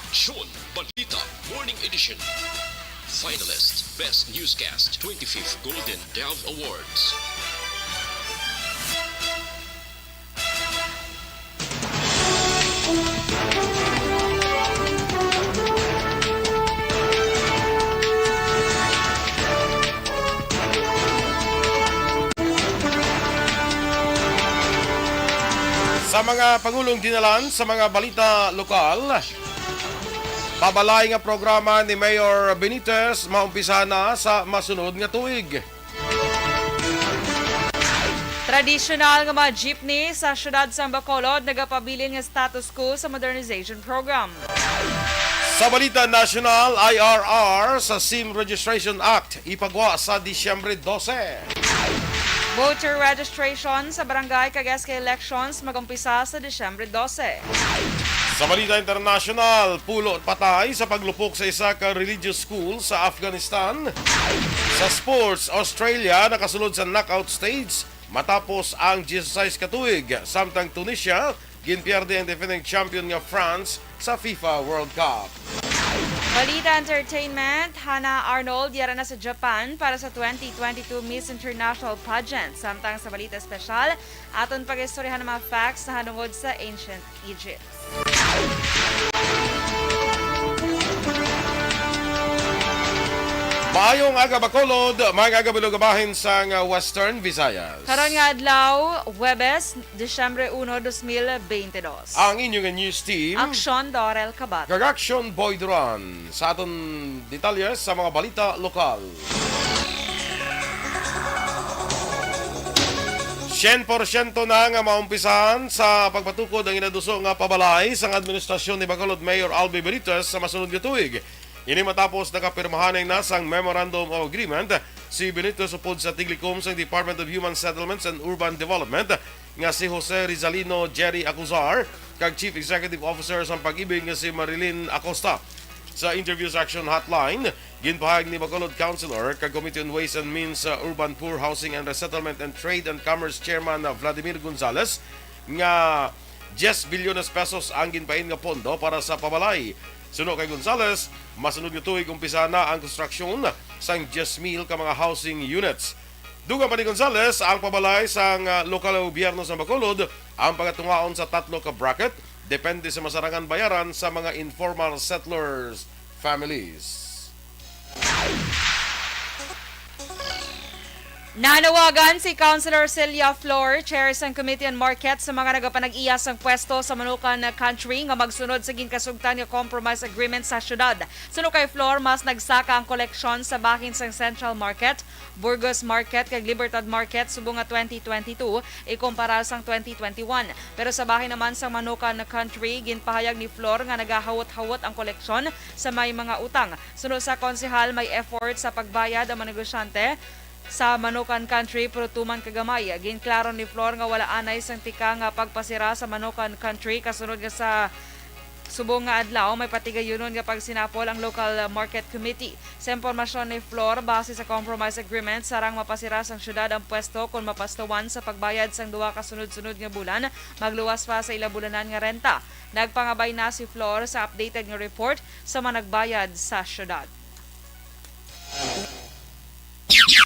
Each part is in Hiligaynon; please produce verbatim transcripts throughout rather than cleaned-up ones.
Aksyon Balita Morning Edition. Finalist, Best Newscast, twenty-fifth Golden Dove Awards. Sa mga pangulong dinalan sa mga balita lokal, pabalay nga programa ni Mayor Benitez maumpisa na sa masunod nga tuig. Tradisyonal nga mga jeepney sa siyudad sang Bacolod nagapabilin nga status quo sa modernization program. Sa balita nasyonal, I R R sa SIM Registration Act ipagwa sa Disyembre dose. Voter registration sa barangay kag S K elections mag-umpisa sa Disyembre dose. Sa balita internasyonal, pulo patay sa paglupok sa isa ka religious school sa Afghanistan. Sa sports, Australia nakasulod sa knockout stage matapos ang diyesisais ka tuig, samtang Tunisia ginpierde ang defending champion nga France sa FIFA World Cup. Balita entertainment, Hannah Arnold yara na sa Japan para sa twenty twenty-two Miss International Pageant. Samtang sa balita espesyal, aton pag-istoryahan ang mga facts nahanungod sa Ancient Egypt. Maayong aga, Bacolod, maayong aga, Bilog, bahin sang Western Visayas. Karon nga adlaw, Huwebes, Disyembre uno, dos mil bente dos. Ang inyo nga news team, Aksyon Dorel Kabat. Kag Aksyon Boy Duran. Sa aton detalye sa mga balita lokal. Syen porsyento na nga maumpisahan sa pagpatukod ang inaduso nga pabalay sang administrasyon ni Bacolod Mayor Albi Benitez sa masunod nga tuig. Ini matapos nakapirmahanay na sang Memorandum of Agreement si Benitez upod sa tiglikom sang Department of Human Settlements and Urban Development nga si Jose Rizalino Jerry Acuzar kag Chief Executive Officer sang Pag-ibig nga si Marilyn Acosta. Sa interview sa Action Hotline, ginpahayag ni Bacolod Councilor kag Committee on Ways and Means, uh, Urban Poor, Housing and Resettlement and Trade and Commerce Chairman, uh, Vladimir Gonzales nga diyes bilyones pesos ang ginpain nga pondo para sa pabalay. Suno kay Gonzales, masunod nga tuig umpisa na ang konstruksyon sang diyes mil ka mga housing units. Dugang pa ni Gonzales, ang pabalay sang, ah, lokal nga gobyerno sa Bacolod ang pagatungaon sa tatlo ka bracket, depende sa masarangan bayaran sa mga informal settlers families. Nanawagan si Councilor Celia Flor, chair sang Committee on Market, sa mga nagapanag-iya sang pwesto sa Manukan Country nga magsunod sa ginkasugtan nga compromise agreement sa syudad. Suno kay Flor, mas nagsaka ang koleksyon sa bahin sang Central Market, Burgos Market kag Libertad Market subong nga twenty twenty-two ikumpara sang twenty twenty-one. Pero sa bahin naman sang Manukan Country, ginpahayag ni Flor nga nagahawot-hawot ang koleksyon sa may mga utang. Suno sa konsehal, may effort sa pagbayad ang mga negosyante sa Manukan Country, pero tuman ka gamay. Ginklaro ni Flor nga wala anay sang tika nga pagpasira sa Manukan Country kasunod nga sa subong nga adlaw may patigayunon nga pagsinapol ang Local Market Committee. Sa impormasyon ni Flor, base sa compromise agreement, sarang mapasira sang syudad ang pwesto kon mapastuwan sa pagbayad sang duha ka sunod-sunod nga bulan, magluwas pa sa ila bulanan nga renta. Nagpangabay na si Flor sa updated nga report sa mga nagbayad sa syudad.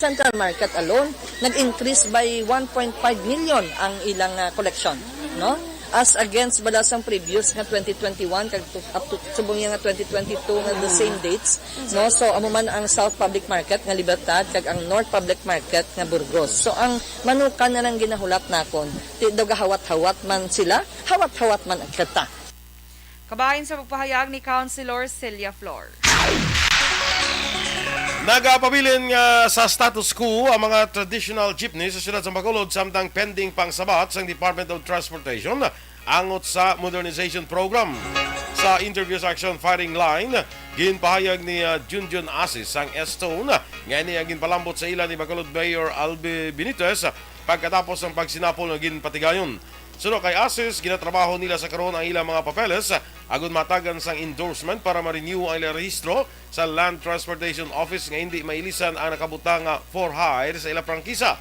Central Market alone, nag-increase by one point five million ang ilang, ah, collection, no? As against bala sang previous nga twenty twenty-one kag to, up to subong niya nga twenty twenty-two nga the same dates, no? So amo man ang South Public Market nga Libertad kag ang North Public Market nga Burgos. So ang Manukan na lang ginahulat nakon, ti daw gahawat-hawat man sila, hawat-hawat man kita. Kabahin sa pagpahayag ni Councilor Celia Flor. Nagapabilin nga sa status quo ang mga traditional jeepney sa siyudad sa Bacolod, samtang pending pang sabat sang Department of Transportation angot sa modernization program. Sa interview sa Action Firing Line, ginpahayag ni, ah, Junjun Asis sang S-Tone nga ini ang ginpalambot sa ila ni Bacolod Mayor Albi Benitez pagkatapos ang pagsinapol nga ginpatigayon. Suno kay Asis, ginatrabaho nila sa karon ang ilang mga papeles agud matagan sang endorsement para ma-renew ang ilang rehistro sa Land Transportation Office nga hindi mailisan ang nakabutang nga for hire sa ilang prangkisa.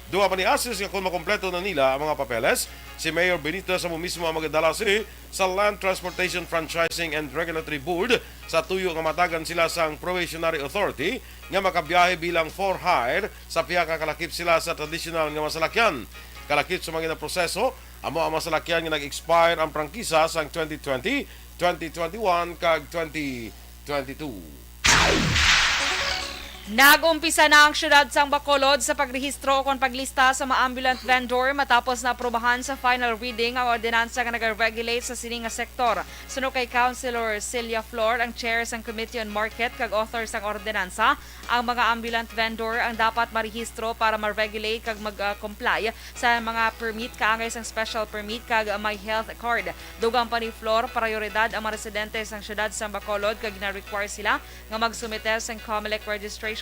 Duha pa ni assist nga kon makompleto na nila ang mga papeles, si Mayor Benitez amo mismo ang magadala sini sa Land Transportation Franchising and Regulatory Board sa tuyo nga matagan sila sang probationary authority nga makabiyahe bilang for hire sa pihak nga kalakip sila sa tradisyonal nga masalakyan. Kalakip sa mga ginaproseso, amo ang masalakyan nga nag-expire ang prangkisa sang twenty twenty, twenty twenty-one, kag twenty twenty-two. Nag-umpisa na ang siyudad sang Bacolod sa pagrehistro ukon paglista sa mga ambulant vendor matapos na aprubahan sa final reading ang ordinansa nga nag-regulate sa sini nga sektor. Suno kay Councilor Celia Flor, ang chair sang Committee on Market kag author sang ordinansa, ang mga ambulant vendor ang dapat marehistro para ma-regulate kag mag-comply sa mga permit kaangay sang special permit kag may health card. Dugang pa ni Flor, prayoridad ang mga residente sang siyudad sang Bacolod kag gina-require sila nga magsumite sang Comelec registration.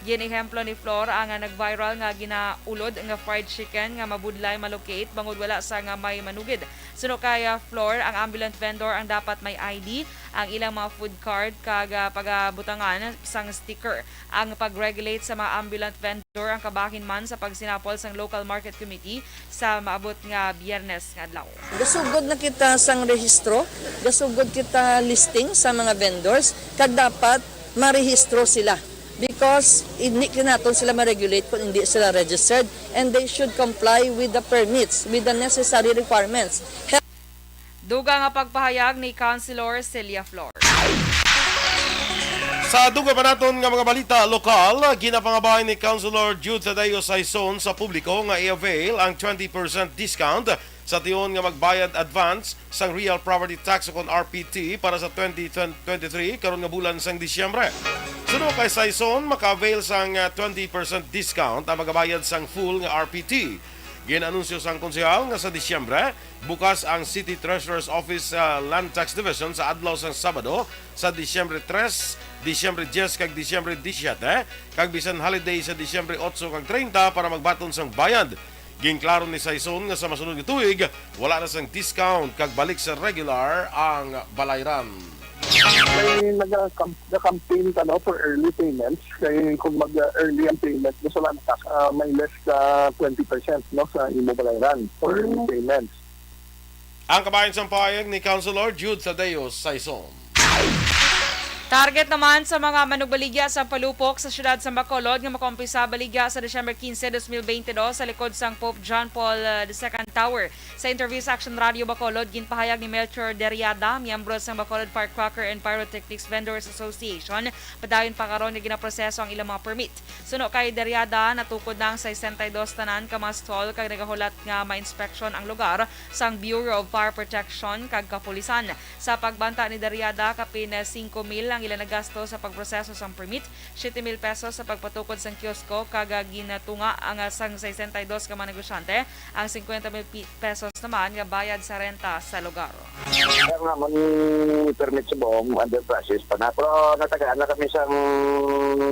Gin-ehemplo ni Flor ang nag-viral nga ginaulod nga fried chicken nga mabudlay ma-locate bangod wala sa nga may manugid. Suno kay, ah, Flor, ang ambulant vendor ang dapat may I D, ang ilang mga food card kag, ah, pagabutangan sang sticker. Ang pag-regulate sa mga ambulant vendor ang kabahin man sa pagsinapol sang Local Market Committee sa maabot nga Biyernes nga adlaw. Gasugod na kita sang rehistro, gasugod kita listing sa mga vendors, kag dapat marehistro sila. Because hindi naton sila ma-regulate kung hindi sila registered, and they should comply with the permits, with the necessary requirements. Dugang nga pagpahayag ni Councilor Celia Flor. Sa dugang pa naton nga mga balita lokal, ginapangabahin ni Councilor Jude Tadeo Saison sa publiko nga i-avail ang twenty percent discount sa tion nga magbayad advance sang real property tax ukon R P T para sa twenty twenty-three karon nga bulan sang Disyembre. Suno kay Saison, maka-avail sang, ah, twenty percent discount ang magabayad sang full nga R P T. Gin-anunsyo sang konsehal nga sa Disyembre, bukas ang City Treasurer's Office sa Land Tax Division sa adlaw sang Sabado, sa Disyembre tres, Disyembre diyes, kag Disyembre disisyete, kag bisan holiday sa Disyembre otso kag treinta para magbaton sang bayad. Ginklaro ni Saison nga sa masunod nga tuig, wala na sang discount kag balik sa regular ang balayran. May nagakam-, nagakampaign ka, no, for early payments. Kay kung mag-early ang payment, mas wala na ka, ah, may less ka twenty percent, no, sa imo balayran for early payments. Ang kabahin sang pahayag ni Councilor Jude Tadeo Saison. Target naman sa mga manugbaligya sa palupok sa siyudad sa Bacolod nga makaumpisa baligya sa Disyembre quince, dos mil bente dos sa likod sang Pope John Paul, uh, the Second Tower. Sa interview sa Action Radio Bacolod, ginpahayag ni Melchor Deriada, miyembro sang Bacolod Firecracker and Pyrotechnics Vendors Association, padayon pa karon nga ginaproseso ang ilang mga permit. Suno kay Deriada, natukod na ang sesenta y dos tanan ka mga stall kag nagahulat nga ma-inspeksyon ang lugar sang Bureau of Fire Protection kag kapulisan. Sa pagbanta ni Deriada, kapin singko mil ang ila nagasto sa pagproseso sang permit, siyete mil pesos sa pagpatukod sang kiosko, kag ginatunga ang sang sesenta y dos ka mga negosyante ang singkwenta mil pi-, pesos naman nga bayad sa renta sa lugar. Ang amon permit sa buong under process pa na. Pero natagaan na kami sang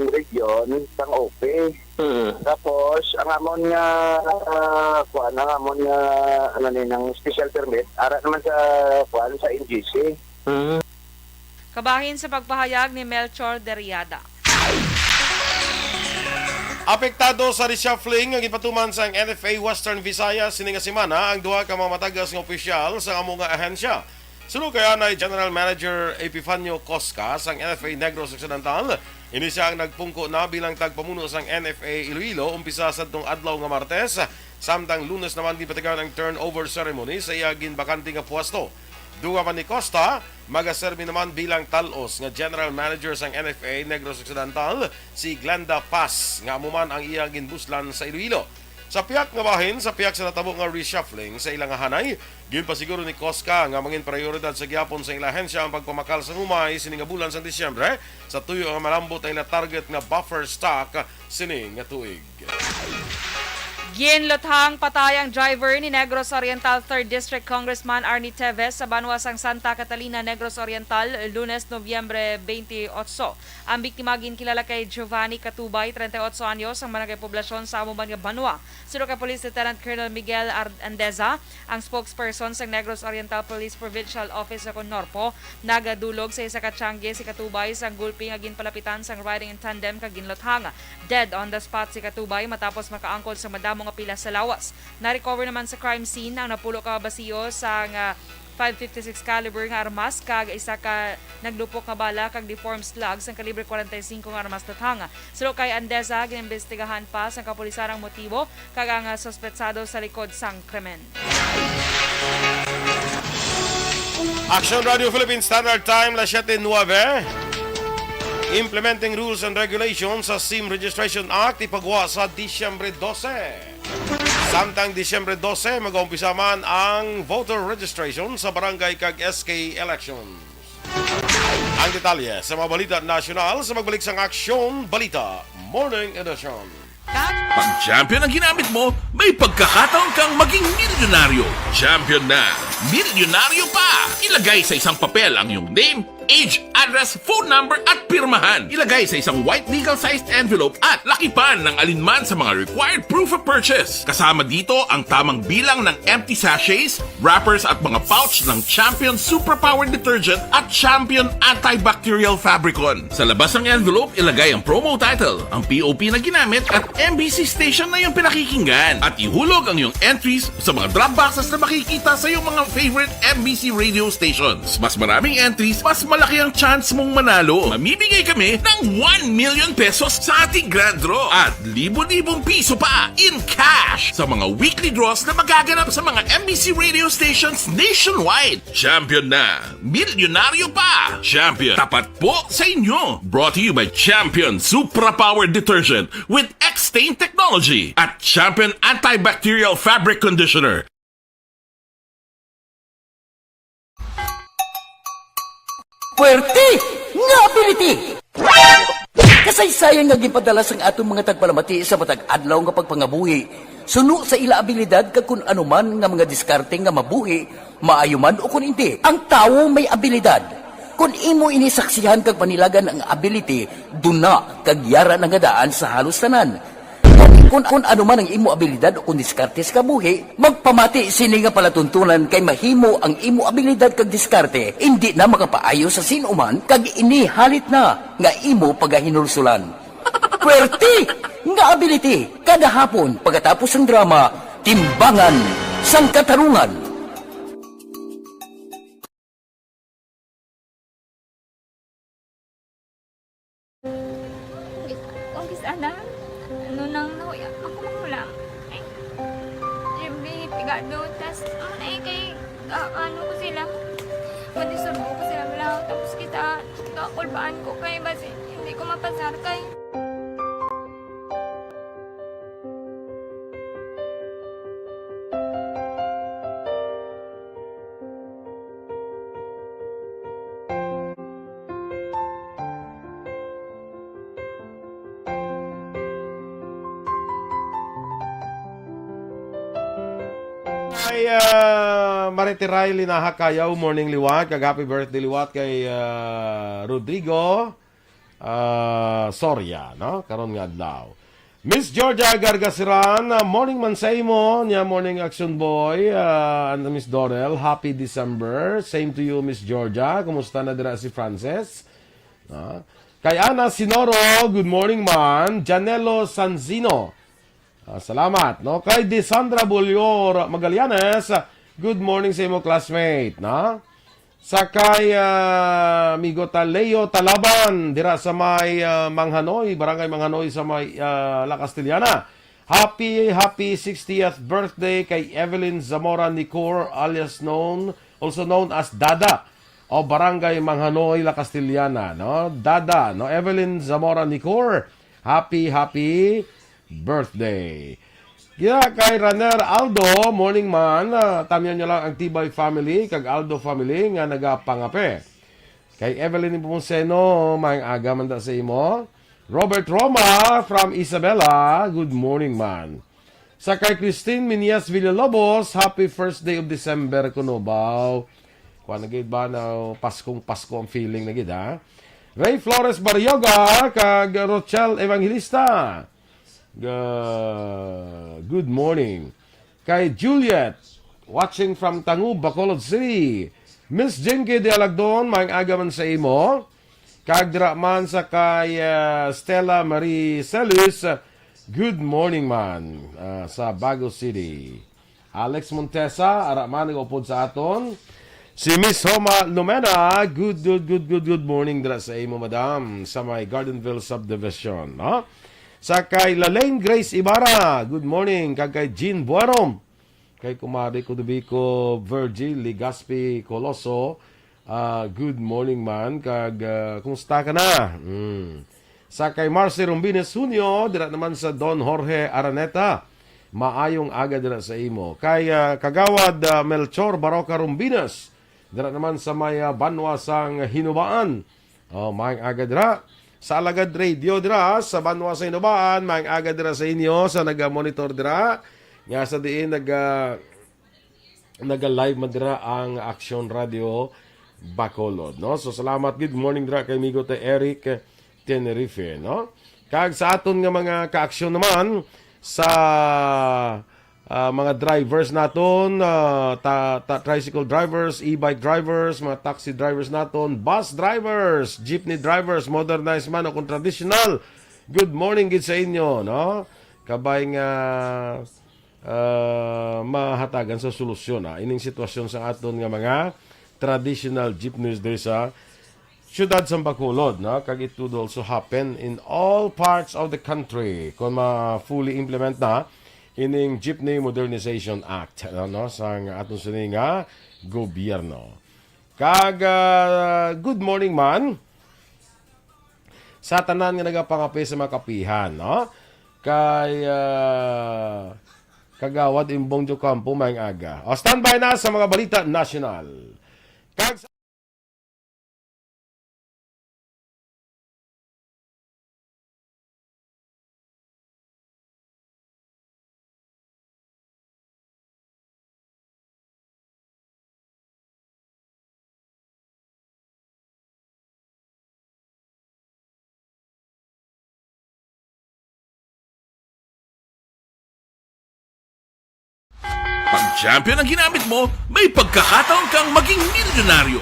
region, sang O P. Mm. Tapos, ang amon nga, ah, kuan, ang amon nga, ano ni, ng special permit, ara naman sa, kuan, sa N G C. Mm. Kabahin sa pagpahayag ni Melchor Deriada. Apektado sa reshuffling nga ginpatuman sang N F A Western Visayas sini nga semana ang duha ka mga matagas nga opisyal sa amo nga ahensya. Suno kay anay General Manager Epifanio Cosca sang N F A Negros Occidental, ini sia ang nagpungko na bilang tagpamuno sang N F A Iloilo umpisa sadtong adlaw nga Martes, samtang Lunes naman ginpatigayon ang turnover ceremony sa iya ginbakante nga pwesto. Dugang pa ni Costa, magaserbi naman bilang tal-os nga General Manager sang N F A Negros Occidental, si Glenda Paz, nga amo man ang iya ginbuslan sa Iloilo. Sa pihak nga bahin, sa pihak sa natabo nga reshuffling sa ila nga hanay, ginpasiguro ni Cosca nga mangin prayoridad sa gihapon sa ila ahensya ang pagpamakal sang humay sini nga bulan sang Disyembre, sa tuyo nga malambot ang ila target nga buffer stock sini nga tuig. Ginluthang patay ang driver ni Negros Oriental Third District Congressman Arnie Teves sa banwa sang Santa Catalina, Negros Oriental, Lunes, Nobyembre twenty-eight. Ang biktima ginkilala kay Giovanni Catubay, treinta y ocho anyos, ang barangay poblasyon sa amo man nga banwa. Suno kay Police Lieutenant Colonel Miguel Ar-, Andeza, ang spokesperson sa Negros Oriental Police Provincial Office o kon NORPO, nagadulog sa isa ka tiyangge si Catubay sang gulpi nga ginpalapitan sang riding in tandem kag ginluthang. Dead on the spot si Catubay matapos makaangkon sa madamo nga pila sa lawas. Na-recover naman sa crime scene ang napulo ka basiyo sang five fifty-six caliber nga armas kag isa ka naglupok nga bala kag deformed slug sang kalibre forty-five nga armas duthang. Suno kay Andeza, ginaimbestigahan pa sang kapulisan ang motibo kag ang, ah, suspetsado sa likod sang krimen. Action Radio Philippine Standard Time, las siete nueve. Implementing rules and regulations sa SIM Registration Act ipagwa sa Disyembre dose. Samtang Disyembre dose, mag-umpisa man ang voter registration sa barangay kag S K elections. Ang detalye sa mga balita nasyonal sa pagbalik sang Aksyon Balita Morning Edition. Pag Champion ang ginamit mo, may pagkakataon kang maging milyonaryo. Champion na, milyonaryo pa! Ilagay sa isang papel ang iyong name, age, address, phone number, at pirmahan. Ilagay sa isang white legal-sized envelope at lakipan ng alinman sa mga required proof of purchase. Kasama dito ang tamang bilang ng empty sachets, wrappers, at mga pouch ng Champion Superpower Detergent at Champion Antibacterial Fabricon. Sa labas ng envelope, ilagay ang promo title, ang P O P na ginamit, at M B C station na iyong pinakikinggan. At ihulog ang iyong entries sa mga drop boxes na makikita sa iyong mga favorite M B C radio stations. Mas maraming entries, mas malaki ang chance mong manalo. Mamimigay kami ng one million pesos sa ating grand draw at libo-libong piso pa in cash sa mga weekly draws na magaganap sa mga M B C radio stations nationwide. Champion na! Milyonaryo pa! Champion, tapat po sa inyo! Brought to you by Champion Supra Power Detergent with X-Stain Technology at Champion Antibacterial Fabric Conditioner. Puwerte nga ability! Kasaysayan nga ginpadala sang aton mga tagpalamati sa matag adlaw nga pagpangabuhi, suno sa ila abilidad kag kun ano man nga mga diskarte nga mabuhi, maayo man o kun indi. Ang tawo may abilidad. Kun imo ini saksihan kag panilagan ang ability, duna kag yara na nga daan sa halos tanan. Kun, kun ano man ang imo abilidad o kun diskarte sa kabuhi, magpamati sini nga palatuntunan kay mahimo ang imo abilidad kag diskarte indi na makapaayo sa sin-o man kag ini halit na nga imo pagahinulsulan. Puwerte nga ability kada hapon pagkatapos sang drama, Timbangan sang Katarungan. Kung kis-, ana, ano nang nahuya, ako magulang. Ay, every pigado, tas, ano na eh, kay, ah, ano ko sila, madisturbo ko sila, wala, tapos kita, kakulbaan ko kay, basi, hindi ko mapasar kay. Ay, ah, Maritiray Linaha Kayaw, morning liwat, kag happy birthday liwat kay, ah, Rodrigo, ah, Soria, no? Karon nga adlaw. Miss Georgia Gargasiran, ah, morning man sa imo, niya morning Action Boy, ah, and Miss Dorel, happy December. Same to you, Miss Georgia. Kumusta na dira si Frances? Ah, kay Ana Sinoro, good morning man. Janelo Sanzino, ah, salamat, no? Kay Desandra Bulior Magallanes, good morning sa imo, classmate, no? Sa kay, ah, Migo Taleo Talaban, dira sa may, ah, Manghanoy, Barangay Manghanoy sa may, ah, La Castellana. Happy, happy sixtieth birthday kay Evelyn Zamora Nicor, alias known, also known as Dada, o Barangay Manghanoy, La Castellana, no? Dada, no? Evelyn Zamora Nicor, happy, happy birthday. Kaya kay Raner Aldo, morning man, ah, tamian niyo lang ang Tibay family, kag Aldo family nga nagapangape. Kay Evelyn Nepomuceno, maayong aga man da sa imo. Robert Roma from Isabela, good morning man. Sa kay Christine Minias Villalobos, happy first day of December kuno baw. Kuan na gid ba na Paskong Pasko ang feeling na gid, ha? Ray Flores Barrioga kag Rochelle Evangelista. Ga-, good morning. Kay Juliet, watching from Tangub, Bacolod City. Miss Jinky de Alagdon, maayong aga man sa imo. Kag dira man sa kay, ah, Stella Marie Celis, ah, Good morning man, ah, sa Bago City. Alex Montesa, ara man nag-upod sa aton. Si Miss Homa Lumena, good, good, good, good, good morning dira sa imo, madam, sa may Gardenville Subdivision, no? Sa kay Lalaine Grace Ibarra, good morning. Kag kay Jean Buarom, kay Kumari Kudubico, Virgie Legaspi Coloso, ah, good morning man. Kag, ah, kumusta ka na? Mm. Sa kay Marcy Rombines Junio, dira naman sa Don Jorge Araneta. Maayong aga dira sa imo. Kay, ah, Kagawad, ah, Melchor Baroca Rombines, dira naman sa may, ah, banwa sang Hinubaan. Oh, maayong aga dira. Sa Alagad Radio dira sa banwa sa Hinubaan, maayong aga dira sa inyo sa naga-monitor dira. Nga sa diin naga naga-live man dira ang Aksyon Radio Bacolod, no? So, salamat. Good morning dira kay amigo ta Eric Tenerife, no? Kag sa aton nga mga kaaksyon naman sa, ah, mga drivers naton, ah, ta-, ta-, tricycle drivers, e-bike drivers, mga taxi drivers naton, bus drivers, jeepney drivers, modernized man o kung traditional. Good morning gid sa inyo, no? Kabay nga ah, mahatagan sa solusyon, ah, ining sitwasyon sa aton nga mga traditional jeepneys diri sa siyudad sa Bacolod, no? Kag it would also happen in all parts of the country kung ma-fully implement na ining Jeepney Modernization Act, no, no, sang aton sini nga gobyerno. Kag, ah, good morning man sa tanan nga nagapangape sa mga kapihan, no? Kay, ah, Kagawad Imbong Jocampo, maayong aga. O, standby na sa mga balita nasyonal. Kag sa Pag Champion ang ginamit mo, may pagkakataon kang maging milyonaryo.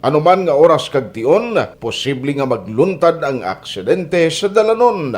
Anuman nga oras kag tion, posible nga magluntad ang aksidente sa dalanon.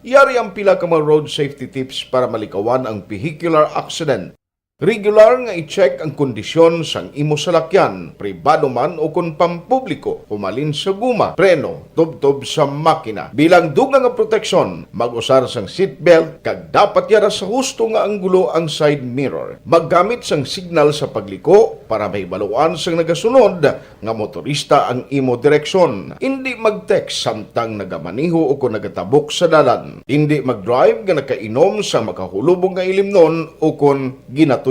Yari ang pila ka mga road safety tips para malikawan ang vehicular accident. Regular nga i-check ang kondisyon sang imo salakyan, pribado man o kon pampubliko, humalin sa guma, preno, tubtob sa makina. Bilang dugang nga proteksyon, mag-usar sang seatbelt kag dapat yara sa husto nga anggulo ang side mirror. Maggamit sang signal sa pagliko para mahibaluan sang nagasunod nga motorista ang imo direksyon. Indi mag-text samtang nagamaneho o kon nagatabok sa dalan. Indi mag-drive nga nakainom sa makahulubong nga ilimnon o kon ginatuyo.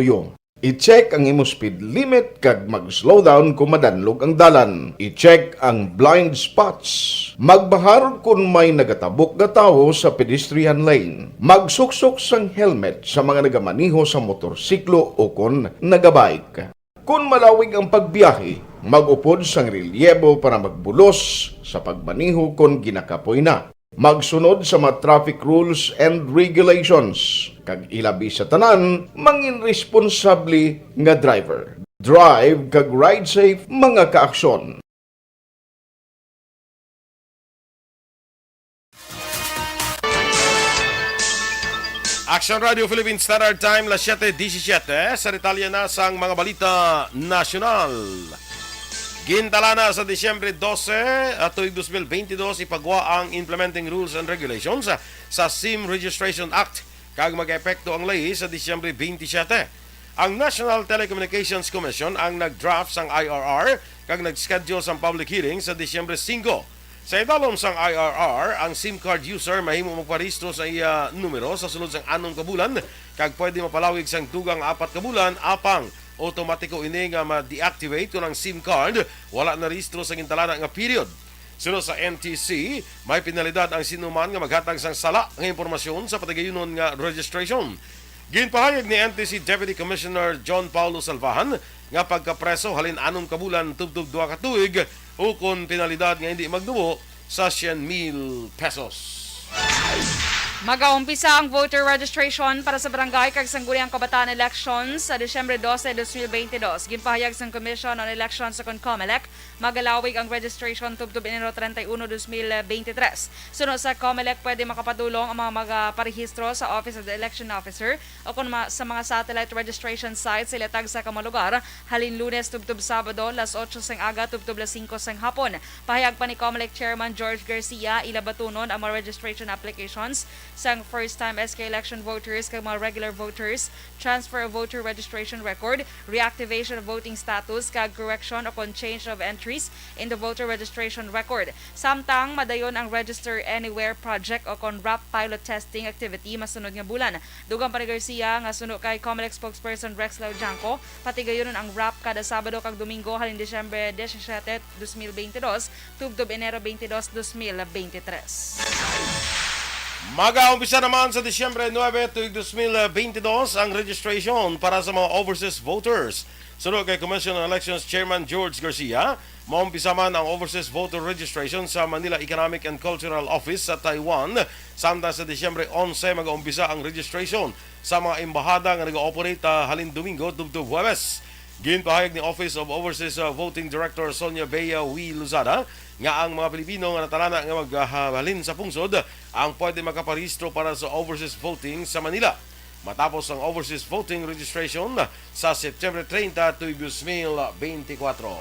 I-check ang imo speed limit kag mag-slow down kon madanlog ang dalan. I-check ang blind spots. Magbahar kon may nagatabok nga tawo sa pedestrian lane. Magsuksok sang helmet sa mga nagamaneho sa motorsiklo o kon nagabike. Kon malawig ang pagbiyahe, mag-upod sang relyebo para magbulos sa pagmaneho kon ginakapoy na. Magsunod sa mga traffic rules and regulations, kag ilabi sa tanan, mangin responsable nga driver. Drive kag ride safe, mga kaaksyon. Action Radio Philippine Standard Time, las siete disisiete. Sa detalye na sang mga balita nasyonal. Gintala na sa Disyembre dose, ah, tuig dos mil benti dos, ipagwa ang Implementing Rules and Regulations sa SIM Registration Act, kag mag-epekto ang ley sa Disyembre benti-siyete. Ang National Telecommunications Commission ang nag-draft sang I R R kag nag-schedule sang public hearing sa Disyembre singko. Sa idalom sang I R R, ang SIM card user mahimo magparehistro sa iya numero sa sulod sang anom ka bulan, kag pwede mapalawig sang dugang nga apat ka bulan, apang automatiko ini nga ma-deactivate kon ang SIM card wala narehistro sa gintalana nga period. Suno sa N T C, may penalidad ang sino man nga maghatag sang sala nga impormasyon sa patigayunon nga registration. Ginpahayag ni N T C Deputy Commissioner John Paulo Salvahan nga pagkapreso halin anom ka bulan tubtob duha ka tuig, ukon penalidad nga indi magnubo sa syen mil pesos. Magaumpisa ang voter registration para sa barangay kag sangguniang kabataan elections sa Disyembre dose, dos mil bente dos. Ginpahayag sang Commission on Elections o kon COMELEC, magalawig ang registration tubtob Enero treinta y uno, dos mil bente tres. Suno sa COMELEC, pwede makapadulong ang mga magaparehistro sa Office of the Election Officer o kon ma-, sa mga satellite registration sites sa ilatag sa kamang lugar, halin Lunes tubtob Sabado, las otso sang aga tubtob las singko sang hapon. Pahayag pa ni COMELEC Chairman George Garcia, ila batunon ang mga registration applications sang first-time S K election voters kag mga regular voters, transfer of voter registration record, reactivation of voting status, kag correction o kon change of entries in the voter registration record. Samtang madayon ang Register Anywhere project o kon RAP pilot testing activity masunod nga bulan. Dugang pa ni Garcia nga suno kay COMELEC spokesperson Rex Laudianco, patigayunon ang RAP kada Sabado kag Domingo halin Disyembre disisiete, dos mil bente dos, tubtob Enero bente dos, dos mil bente tres. Magaumpisa naman sa Disyembre nuebe, tuig dos mil bente dos, ang registration para sa mga overseas voters. Suno kay Commission on Elections Chairman George Garcia, maumpisa man ang overseas voter registration sa Manila Economic and Cultural Office sa Taiwan, samtang sa Disyembre onse magaumpisa ang registration sa mga embahada nga nag-ooperate, ah, halin Domingo tubtob Huwebes. Ginpahayag ni Office of Overseas, ah, Voting Director Sonia Bea Wee Lozada nga ang mga Pilipino nga natalana nga maghalin sa pungsod ang pwede makaparehistro para sa overseas voting sa Manila matapos ang overseas voting registration sa September treinta, tuig dos mil bente kuwatro.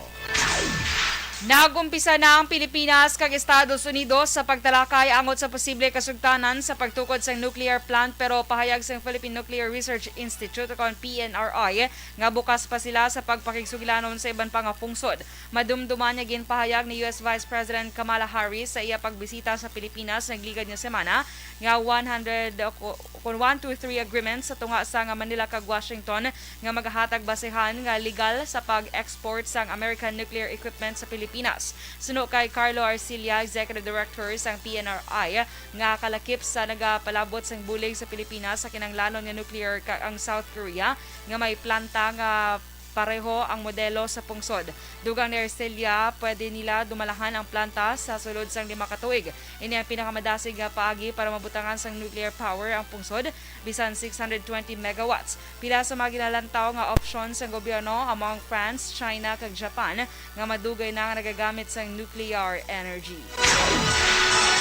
Nag-umpisa na ang Pilipinas kag Estados Unidos sa pagtalakay angot sa posible kasugtanan sa pagtukod sang nuclear plant, pero pahayag sang Philippine Nuclear Research Institute o kon P N R I nga bukas pa sila sa pagpakigsugilanon sa iban pa nga pungsod. Madumduman nga ginpahayag ni U S Vice President Kamala Harris sa iya pagbisita sa Pilipinas nagligad nga semana nga one hundred, o kon one two three agreement sa tunga sang Manila kag Washington nga magahatag basehan nga legal sa pag-export sang American nuclear equipment sa Pilipinas. Suno kay Carlo Arcilla, Executive Director sang P N R I, nga kalakip sa nagapalabot sang bulig sa Pilipinas sa kinahanglanon nga nuclear ka ang South Korea nga may planta nga pareho ang modelo sa pungsod. Dugang ni Arcilla, pwede nila dumalahan ang planta sa sulod sang lima ka tuig. Ini ang pinakamadasig nga paagi para mabutangan sang nuclear power ang pungsod, bisan six hundred twenty megawatts. Pila sa mga ginalantaw nga opsyon sang gobyerno, among France, China, kag Japan, nga madugay na nga nagagamit sang nuclear energy.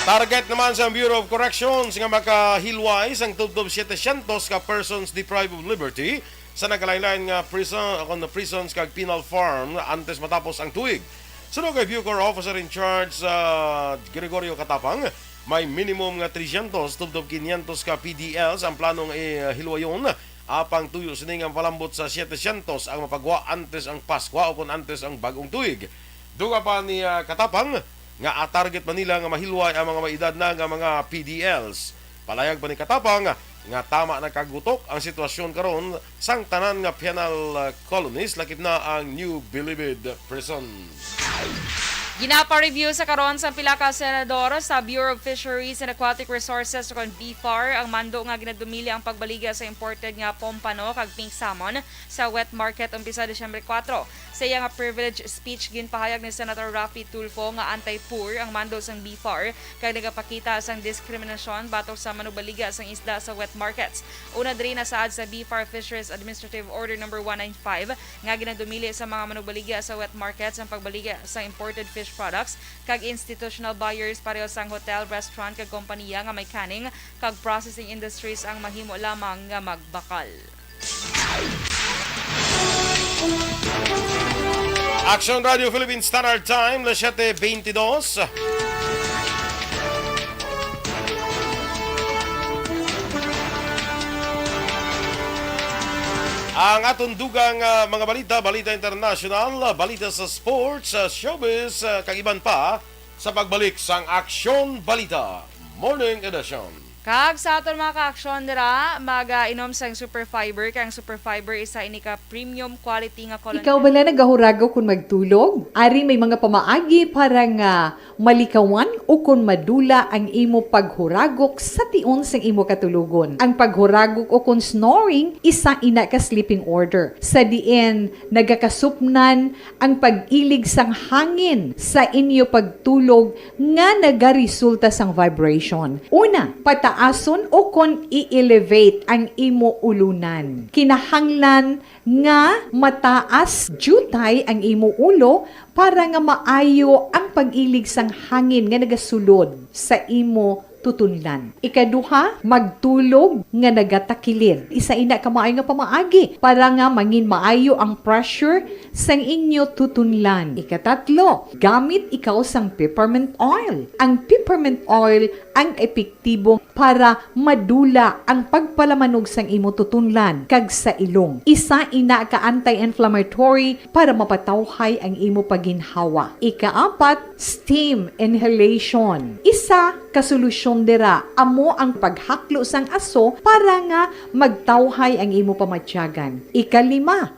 Target naman sa Bureau of Corrections nga makahilway sang tubtob setecientos ka persons deprived of liberty sa nagkalain-lain nga prison, kon prisons kag penal farm antes matapos ang tuig. Suno kay Bucor Officer in Charge, ah, Gregorio Catapang, may minimum nga trescientos tubtob quinientos ka P D Ls ang plano nga, eh, hilwayon, apang tuyo sini nga mapalambot sa setecientos ang mapagwa antes ang Paskwa o kon antes ang bag-ong tuig. Dugang pa ni, ah, Catapang nga, ah, target man nila nga mahilway ang mga may edad na nga mga P D Ls. Palayag pa ni Catapang nga tama na kag gutok ang sitwasyon karon sang tanan nga penal, ah, colonies, lakip na ang New Bilibid Prison. Ginapa-review sa karon sang pila ka senador sa Bureau of Fisheries and Aquatic Resources o kon BFAR ang mando nga ginadumili ang pagbaligya sa imported nga pompano kag pink salmon sa wet market umpisa Disyembre kuwatro. Sa iya nga privilege speech, ginpahayag ni Senator Raffy Tulfo nga anti-poor ang mando sang BFAR kag nagapakita sang diskriminasyon batok sa manugbaligya sang isda sa wet markets. Una diri, nasaad sa BFAR Fisheries Administrative Order Number one nine five nga ginadumili sa mga manugbaligya sa wet markets ang pagbaligya sa imported fish products kag institutional buyers pareho sang hotel, restaurant kag kompaniya nga may canning kag processing industries ang mahimo lamang nga magbakal. Action Radio Philippine Standard Time, las siyete beintidos. Ang aton dugang, ah, mga balita, balita international, balita sa sports, sa showbiz, ah, kag iban pa sa pagbalik sang Aksyon Balita Morning Edition. Kag sa aton mga ka-aksyon dira, mag-inom sang Super Fiber, kay ang Super Fiber isa ini ka premium quality nga colon Ikaw bala nagahuragok kon magtulog? Ari may mga pamaagi para nga malikawan o kon madula ang imo paghuragok sa tion sang imo katulogon. Ang paghuragok o kon snoring, isa ina ka sleeping order, sa diin nagakasupnan ang pag-ilig sang hangin sa inyo pagtulog nga nagaresulta sang vibration. Una, pataason o kon i-elevate ang imo ulunan. Kinahanglan nga mataas diutay ang imo ulo para nga maayo ang pag-ilig sang hangin nga nagasulod sa imo tutunlan. Ikaduha, magtulog nga nagatakilid. Isa ina ka maayo nga pamaagi para nga mangin maayo ang pressure sang inyo tutunlan. Ikatatlo, gamit ikaw sang peppermint oil. Ang peppermint oil ang epektibo para madula ang pagpalamanog sang imo tutunlan kag sa ilong. Isa ina ka anti-inflammatory para mapatawhay ang imo pagginhawa. Ikaapat, steam inhalation. Isa ka solusyon dira amo ang paghaklo sang aso para nga magtawhay ang imo pamatyagan. Ikalima,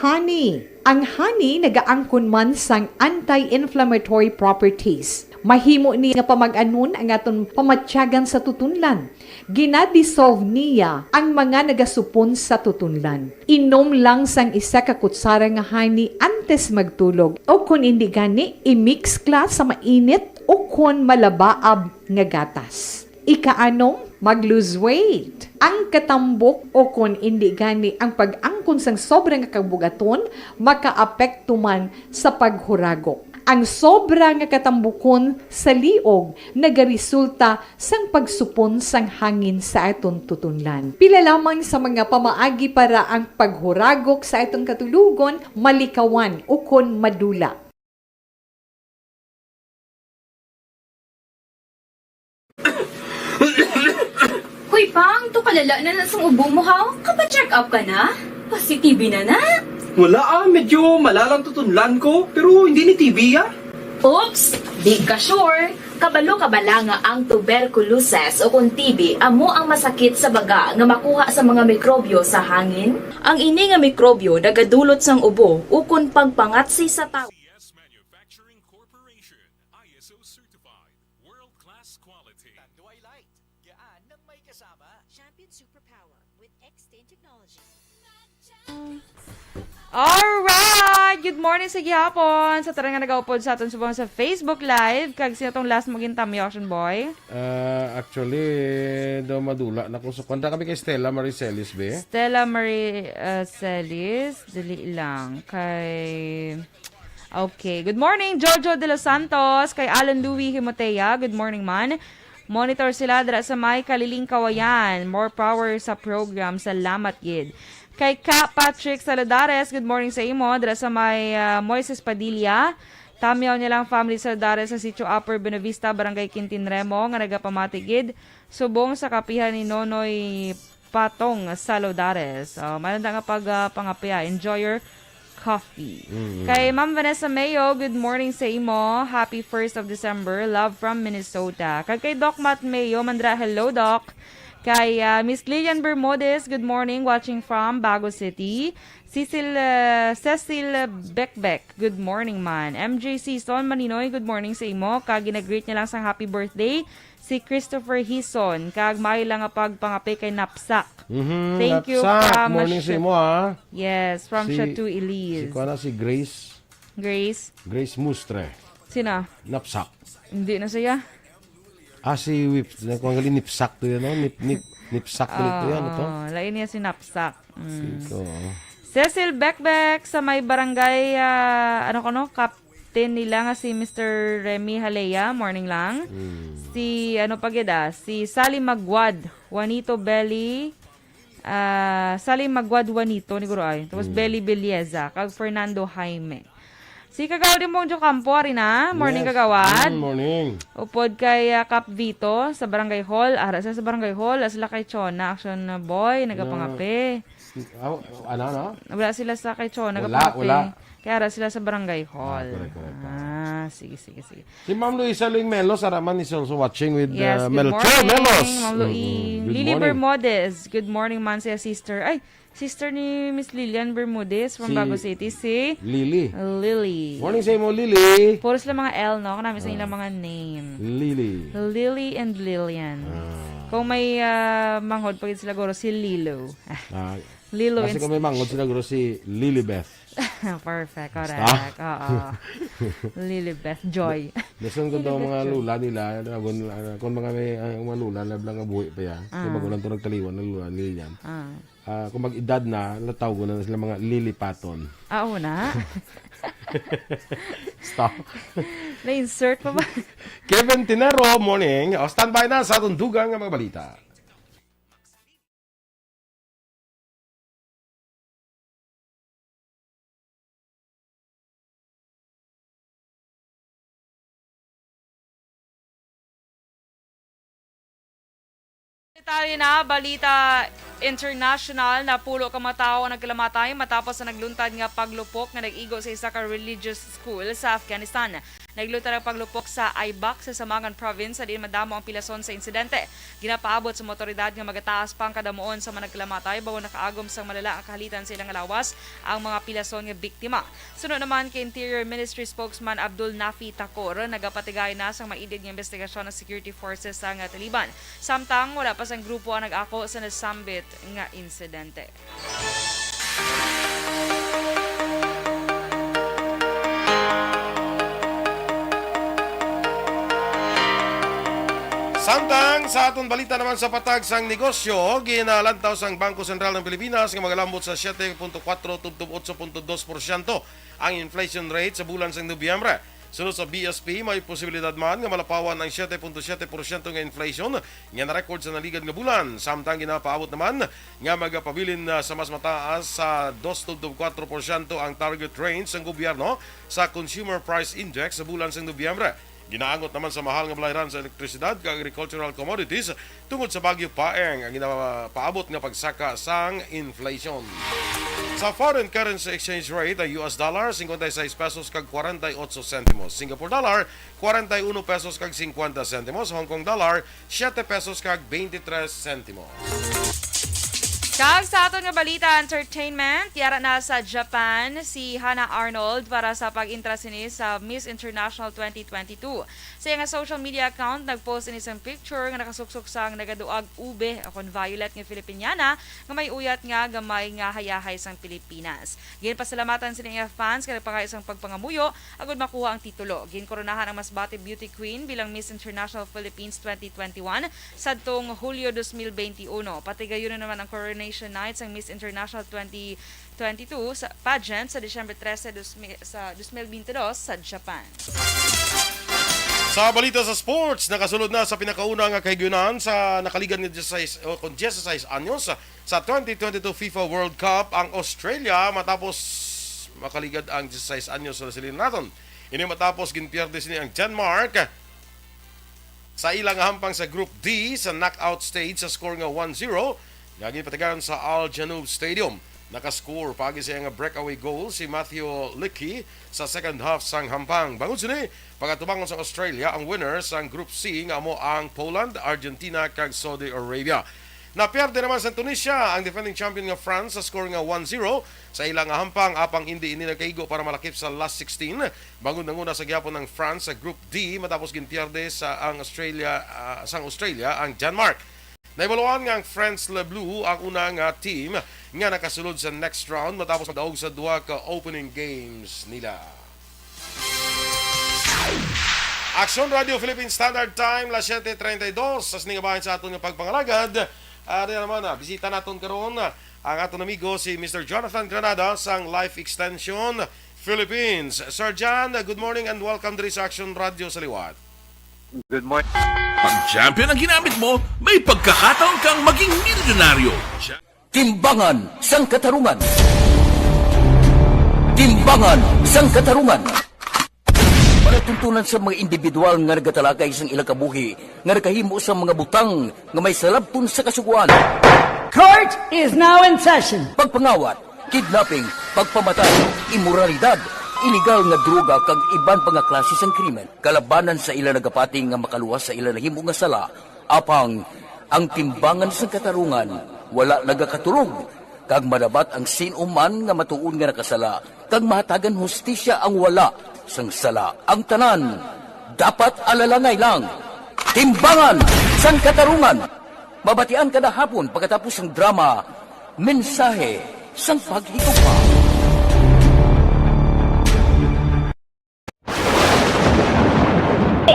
honey. Ang honey nagaangkon man sang anti-inflammatory properties. Mahimo ni nga pamag-anon ang aton pamatyagan sa tutunlan. Gina-dissolve niya ang mga nagasupon sa tutunlan. Inom lang sang isa ka kutsara nga honey antes magtulog, o kon indi gani, i-mix kla sa mainit o kon malabaab nga gatas. Ikaanom, mag-lose weight. Ang katambok o kon indi gani ang pag-angkon sang sobra nga kabugaton makaapekto man sa paghuragok. Ang sobra nga katambukon sa liog nagaresulta sang pagsupon sang hangin sa aton tutunlan. Pila lamang sa mga pamaagi para ang paghuragok sa aton katulogon malikawan ukon madula. Hoy, Pang, to kalala na na sang ubo mo, ha? Kapa-check up ka na? Pasi-T B na na? Wala, ah, medyo malalang tutunlan ko, pero hindi ni T B, ah. Oops! Di ka sure? Kabalo ka bala nga ang tuberculosis o kon T B amo ang masakit sa baga nga makuha sa mga mikrobyo sa hangin? Ang ini nga mikrobyo nagadulot sang ubo ukon pagpangatsi sa tawo. Yes Manufacturing Corporation, I S O certified, world class quality. Tanduay Light, gaan ng may kasama. Champion Superpower with Extend Technology. Alright! Good morning sa gihapon sa tanan nga nagaupod sa aton subong sa Facebook Live. Kag sino tong last mo gintamyo, Action Boy? Ah, actually, do madula na ko. So, kanta kami kay Stella Marie Celis, be. Stella Marie, uh, Celis, dili lang. Kay, okay. Good morning, Jojo de los Santos. Kay Alan Louis Himotea. Good morning, man. Monitor sila dira sa may Kaliling, Kawayan. More power sa program. Salamat gid. Kay Ka Patrick Saludares, good morning sa imo. Dira sa may, ah, Moises Padilla. Tamyaw niya lang family Saludares sa Sitio Upper Buenavista, Barangay Quintin Remo, nga nagapamati gid subong sa kapihan ni Nonoy Patong Saludares. Oh, malanda nga pag, ah, pangapya. Enjoy your coffee. Mm. Kay Ma'am Vanessa Mayo, good morning sa imo. Happy first of December. Love from Minnesota. Kag kay Doc Matt Mayo, mandra, hello, Doc. Kay, ah, Miss Lilian Bermudez, good morning, watching from Bago City. Cecil, ah, Cecil Bekbek, good morning, man. M J Season Maninoy, good morning sa imo. Kag ginagreet niya lang sang happy birthday si Christopher Hison. Kag maayo lang nga pagpangape kay Napsak. Mhm, Thank you Napsak. From Morning sa Shat-, imo, ha? Yes, from Si, Chateau Elise. Si kuwan na, si Grace. Grace. Grace Mustre. Sino? Napsak. Hindi na siya. Ah, si Whip, na kuwan gali, Nipsak to yan, no? Nip, nip, Nipsak gali to yan, ito. Ah, lain niya si Napsak. Mm. Ito, oh. Cecil Bekbek sa may barangay, ah, ano ko, no? Captain nila nga si Mister Remy Halea, morning lang. Mm. Si, ano pa gid, ah, si Sally Magwad, Juanito Belly, ah, Sally Magwad Juanito, ni Guro ay. Tapos Mm. Belly Belleza, kag Fernando Jaime. Si Kagawad Imbong Jocampo, ari na. Morning, Yes. Kagawad. Mm, morning. Upod kay, ah, Kap Vito sa Barangay Hall. Ara siya sa Barangay Hall. As la kay Chona, Action Boy, nagapangape. Oh, ano, no? Wala sila sa kay Chona Wala, Kapate. wala. Kaya ara sila sa barangay Ah, hall. correct, correct, correct. Ah, sige, sige, sige. Si Ma'am Luisa Ling Melos, ara man, is also watching with, Yes, uh, good Melchor morning, Melos. Ma'am Louie. Mm-mm. Good Lily morning. Bermudez, good morning man, siya sister. Ay, sister ni Miss Lilian Bermudez from Si Bago City, si Lily. Lily. Morning sa imo, Lily. Puro sila mga L, no? Kanami sa Ah. ilang mga name. Lily. Lily and Lilian. Ah. Kung may, ah, manghod pa gid sila, guro, si Lilo. Ah. Lilo Kasi and kung may Stitch. manghod sila, guro, si Lilibeth. Perfect, Basta? correct. Oo. Lilibeth Joy. Dason ko daw Lilibeth mga Joy. lula nila, ano, kung, ano, kung mga may, ah, mga lula na lang nga buhi pa yan. Kaya Ah. magulang to nagtaliwan ng lula nila yan. Ah. Ah, kung mag-edad na, natawag na sila mga lilipaton. Ah, oo na. Stop. Na-insert pa ba? Kevin Tinero, morning. O, standby na sa atong dugang nga mga balita. Detalye na, balita international, napulo ka mga tawo ang nagkalamatay matapos sa nagluntad nga paglupok nga nag-igo sa isa ka religious school sa Afghanistan. Nagluntad ang paglupok sa Aibak sa Samangan Province, sa diin madamo ang pilason sa insidente. Ginapaabot sa mga otoridad nga magataas pa ang kadamuon sa mga nagkalamatay bangod nakaagom sang malala nga kahalitan sa ilang lawas ang mga pilason nga biktima. Suno naman kay Interior Ministry Spokesman Abdul Nafi Takor, nagapatigay na sang maidid nga investigasyon ang security forces sang Taliban. Samtang wala pa sang grupo ang nag-ako sa nasambit nga insidente. Samtang sa aton balita naman sa patag sang negosyo, ginalantaw sang Bangko Sentral ng Pilipinas nga magalambot sa siete punto kuwatro tubtob otso punto dos porsyento ang inflation rate sa bulan sang Nobyembre. Sunod sa B S P, may posibilidad man nga malapawan ang siete punto siete porsyento nga inflation nga na-record sa naligad nga bulan. Samtang ginapaabot naman nga magapabilin na sa mas mataas sa dos tubtob kuwatro porsyento ang target range sang gobyerno sa Consumer Price Index sa bulan sang Nobyembre. Ginaangot naman sa mahal nga balayran sa elektrisidad kag agricultural commodities tungod sa Bagyo Paeng ang ginapaabot nga pagsaka sang inflation. Sa foreign currency exchange rate, ang U S dollar, cincuenta y seis pesos kag cuarenta y ocho centimos. Singapore dollar, cuarenta y uno pesos kag cincuenta centimos. Hong Kong dollar, siete pesos kag veintitrés centimos. Kag sa aton nga balita, entertainment, yara na sa Japan si Hannah Arnold para sa pag-intra sini sa Miss International twenty twenty-two. Sa iya nga social media account, nag-post ini sang picture nga nakasuksok sang nagaduag ube o kon violet nga Filipiniana nga may uyat nga gamay nga hayahay sang Pilipinas. Ginpasalamatan sini nga fans nga nagpangayo sang pagpangamuyo agud makuha ang titulo. Ginkoronahan ang mas bati beauty queen bilang Miss International Philippines twenty twenty-one sadtong Hulyo dos mil benti uno. Patigayunon naman ang coronation night sang Miss International twenty twenty-two sa pageant sa Disyembre trese, dos mil, sa dos mil benti dos sa Japan. Sa balita sa sports, nakasulod na sa pinakauna nga kahigayunan sa nakaligad nga dieciséis, o kon dieciséis anyos sa twenty twenty-two FIFA World Cup ang Australia matapos makaligad ang dieciséis anyos sa silin naton. Ini matapos ginpierde sini ang Denmark sa ila nga hampang sa Group D sa knockout stage sa score nga one zero nga ginpatigayon sa Al Janoub Stadium. Nakascore paagi sa iya nga breakaway goal si Matthew Licky sa second half sang hampang. Bangod sini, pagatubangon sang Australia ang winner sang Group C nga amo ang Poland, Argentina kag Saudi Arabia. Napierde naman sa Tunisia ang defending champion nga France sa score nga one zero sa ila nga hampang, apang indi ini nagkaigo para malakip sa last sixteen. Bangod nanguna sa gihapon ang France sa Group D matapos ginpierde sa ang Australia, ah, sang Australia ang Denmark. Nahibaluan nga ang France Le Bleu ang una nga team nga nakasulod sa next round matapos magdaog sa duha ka opening games nila. Aksyon Radio Philippine Standard Time, las siete treinta y dos. Sa sining bahin sa aton nga pagpangalagad, ah, ari naman, ah, bisita naton karon, ah, ang aton amigo si Mister Jonathan Granada sang Life Extension Philippines. Sir John, good morning and welcome diri sa Action Radio sa liwat. Good morning. Pag champion ang ginamit mo, may pagkakataon kang maging milyonaryo. Timbangan sang Katarungan. Timbangan sang Katarungan. Palatuntunan sa mga individual nga nagatalakay sang ilang kabuhi nga nakahimo sa mga butang nga may salabton sa Kasugoan. Court is now in session. Pagpangawat, kidnapping, pagpamatay, imoralidad, iligal nga droga kag iban pa nga klase sang krimen kalabanan sa ila nagapati nga makaluwas sa ila nahimo nga sala, apang ang timbangan sang katarungan wala nagakatulog, kag madabat ang sin-o man nga matuod nga nakasala kag mahatagan hustisya ang wala sang sala. Ang tanan dapat alalangay lang. Timbangan sang Katarungan. Mabatian kada hapon pagkatapos sang drama, Mensahe sang Paghigugma.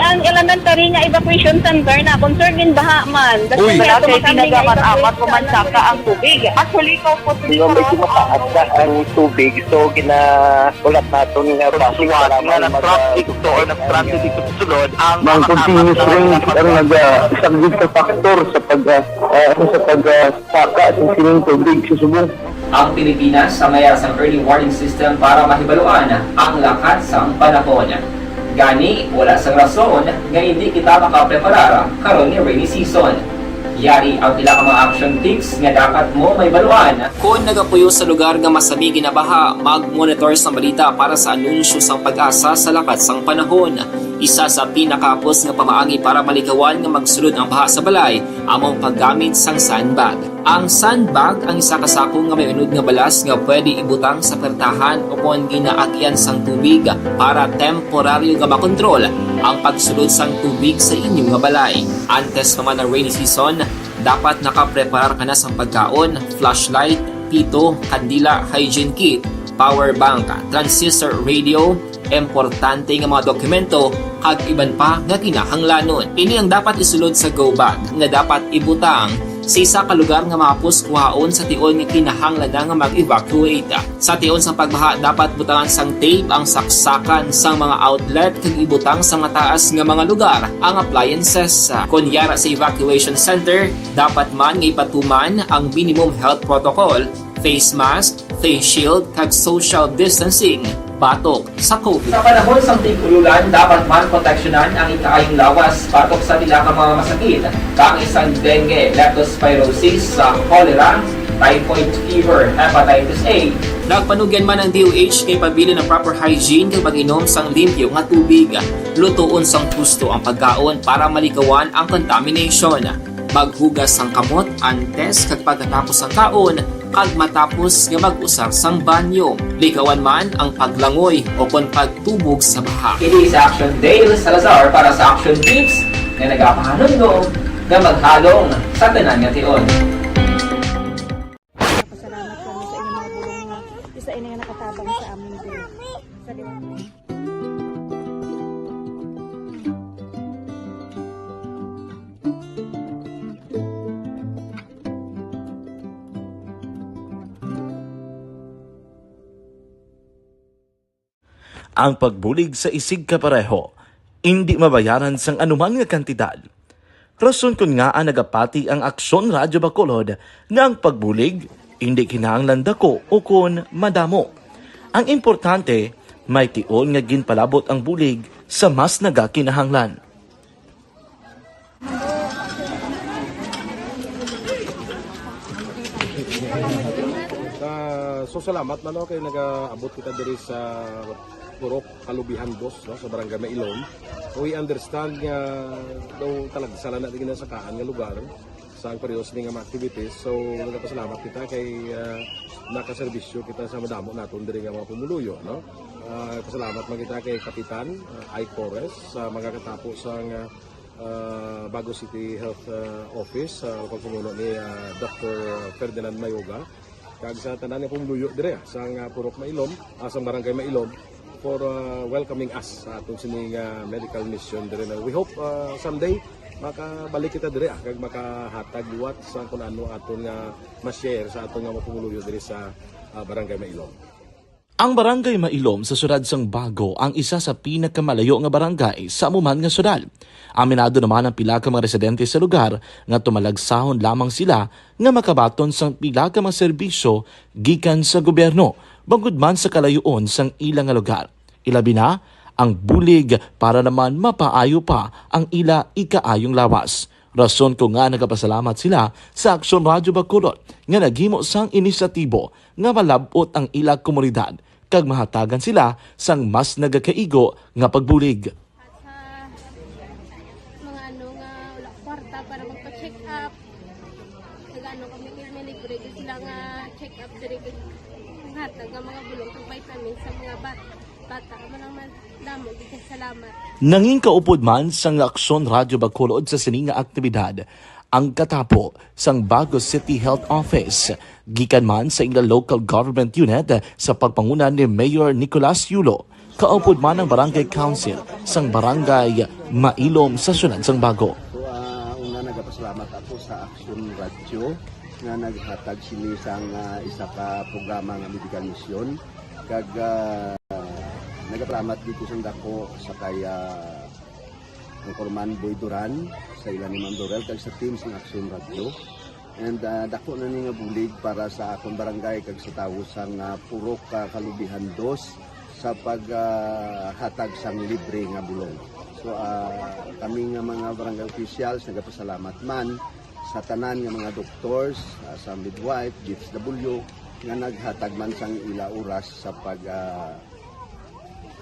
Ang elementary nga evacuation center na concern in baha man. That's Uy. Why Wala ato kay makami nga ginagaman-amat evacuation mo man center. Saka ang tubig. Actually, ikaw po Di ba, medyo mataas na ang tubig, so gina-, ulat naton nga Pagsuwat traffic nga para nag-traffic mag-, ito or nag-traffic ito sa sulod, ang Ang mga continuous katapat rain na ang naga-, isang big factor sa pag, ah, ah, ano, sa pag, ah, saka sa sining tubig sa subong. Ang Pilipinas sa mayara sang early warning system para mahibaluan ang lakat sang panahon. Gani, wala sang rason nga hindi kita makapreparar karon ni rainy season. Yari ang pila ka mga action tips nga dapat mo mahibaluan. Kon nagapuyo sa lugar nga masami ginabaha, mag-monitor sang balita para sa anunsyo sang PAGASA sa lakat sang panahon. Isa sa pinakahapos nga pamaagi para malikawan nga magsulod ang baha sa balay amo ang paggamit sang sandbag. Ang sandbag ang isa ka sako nga may unod nga balas nga pwede ibutang sa pertahan o kon ginaagyan sang tubig para temporaryo nga makontrol ang pagsulod sang tubig sa inyo nga balay. Antes pa man ang rainy season, dapat nakapreparar ka na sang pagkaon, flashlight, pito, kandila, hygiene kit, power bank, transistor radio, importante nga mga dokumento, kag iban pa nga kinahanglanon. Ini ang dapat isulod sa go bag nga dapat ibutang sa isa ka lugar nga mahapos kuhaon sa tion nga kinahanglan na nga mag-evacuate. Sa tion sang pagbaha, dapat butangan sang tape ang saksakan sang mga outlet kag ibutang sa mataas nga mga lugar ang appliances. Kon yara sa evacuation center, dapat man nga ipatuman ang minimum health protocol, face mask, face shield, kag social distancing batok sa COVID. Sa panahon sang tig-ululan, dapat man proteksyonan ang ikaayong lawas batok sa pila ka mga masakit, kaangay sang dengue, leptospirosis, sa cholera, typhoid fever, hepatitis A. Nagpanugyan man ang D O H kay pabilin ang proper hygiene kag pag-inom sang limpyo nga tubig. Lutoon sang husto ang pagkaon para malikawan ang contamination. Maghugas sang kamot antes kag pagkatapos sang kaon, kag matapos nga mag-usar sang banyo. Likawan man ang paglangoy o kon pagtubog sa baha. Ini si Action Dale Salazar para sa Action Tips nga nagapahanumdom nga maghalong sa tanan nga tion. Pasalamat kami sa inyong mga bulong nga isa ini nga nakatabang sa amin din. Salamat. Ang pagbulig sa isigkapareho indi mabayaran sang anuman nga kantidad. Rason kon ngaa nagapati ang Aksyon Radyo Bacolod nga ang pagbulig indi kinahanglan dako ukon madamo. Ang importante, may tion nga ginpalabot ang bulig sa mas nagakinahanglan. Ah, so salamat man, no, kay nagaabot kita diri sa Purok Kalubihan Dos, no, sa Barangay Mailom. We understand nga daw talagsa lang na di ginasakaan nga lugar sa ang periodo sini nga mga activities. So, nagapasalamat kita kay, ah, nakaserbisyo kita sa madamo naton diri nga mga pumuluyo, no? Ah, pasalamat man kita kay Kapitan, ah, Ike Torres sa mga katapo sa nga, ah, Bago City Health, ah, Office, sa pagpamuno ni, ah, Doctor Ferdinand Mayoga. Kag sa tanan nga pumuluyo dire, ah, sang, ah, Purok Mailom, ah, sang Barangay Mailom, for, ah, welcoming us sa aton sining, ah, medical mission dire na. We hope, ah, someday makabalik kita dire, ah, kag makahatag liwat sa kun ano aton nga ma-share sa aton nga mga pumuluyo dire sa, ah, Barangay Mailom. Ang Barangay Mailom sa siyudad sang Bago ang isa sa pinakamalayo nga barangay sa amo man nga siyudad. Aminado naman ang pila ka mga residente sa lugar nga tumalagsahon lamang sila nga makabaton sang pila ka mga serbisyo gikan sa gobyerno, bangod man sa kalayoon sang ila nga lugar. Ilabi na ang bulig para naman mapaayo pa ang ila ikaayong lawas. Rason ko nga nagapasalamat sila sa Aksyon Radyo Bacolod nga naghimo sang inisyatibo nga malab-ot ang ila komunidad kag mahatagan sila sang mas nagakaigo nga pagbulig. At sa mga ano nga wala kwarta para magpa-check up, nag-ano kami, may libre gyud sila nga check up diri gyud. Ang hatag nga mga bulong kag vitamins sa mga bat bata. Amo lang man, damo gyud kay salamat. Nangin kaupod man sang Aksyon Radyo Bacolod sa sini nga aktibidad ang katapo sang Bago City Health Office, gikan man sa ila local government unit sa pagpanguna ni Mayor Nicolas Yulo, kaupod man ang Barangay Council sang Barangay Mailom sa Siyudad sang Bago. So, ah, una, nagapasalamat ako sa Action Radio nga naghatag sini sang, ah, isa ka programa nga medical mission. Kag, ah, nagapasalamat dito sa dako sa kay, ah, Anchorman Boy Duran, sa ila ni Ma'am Dorel, kag sa team sang Action Radio. And, ah, dako na ni nga bulig para sa akon barangay kag sa tawo sang, ah, Purok, ah, Kalubihan Dos sa pag, ah, hatag sang libre nga bulong. So, ah, kami nga mga barangay officials nagapasalamat man sa tanan nga mga doctors, ah, sa midwife, D S W, nga naghatag man sang ila oras sa pag, ah,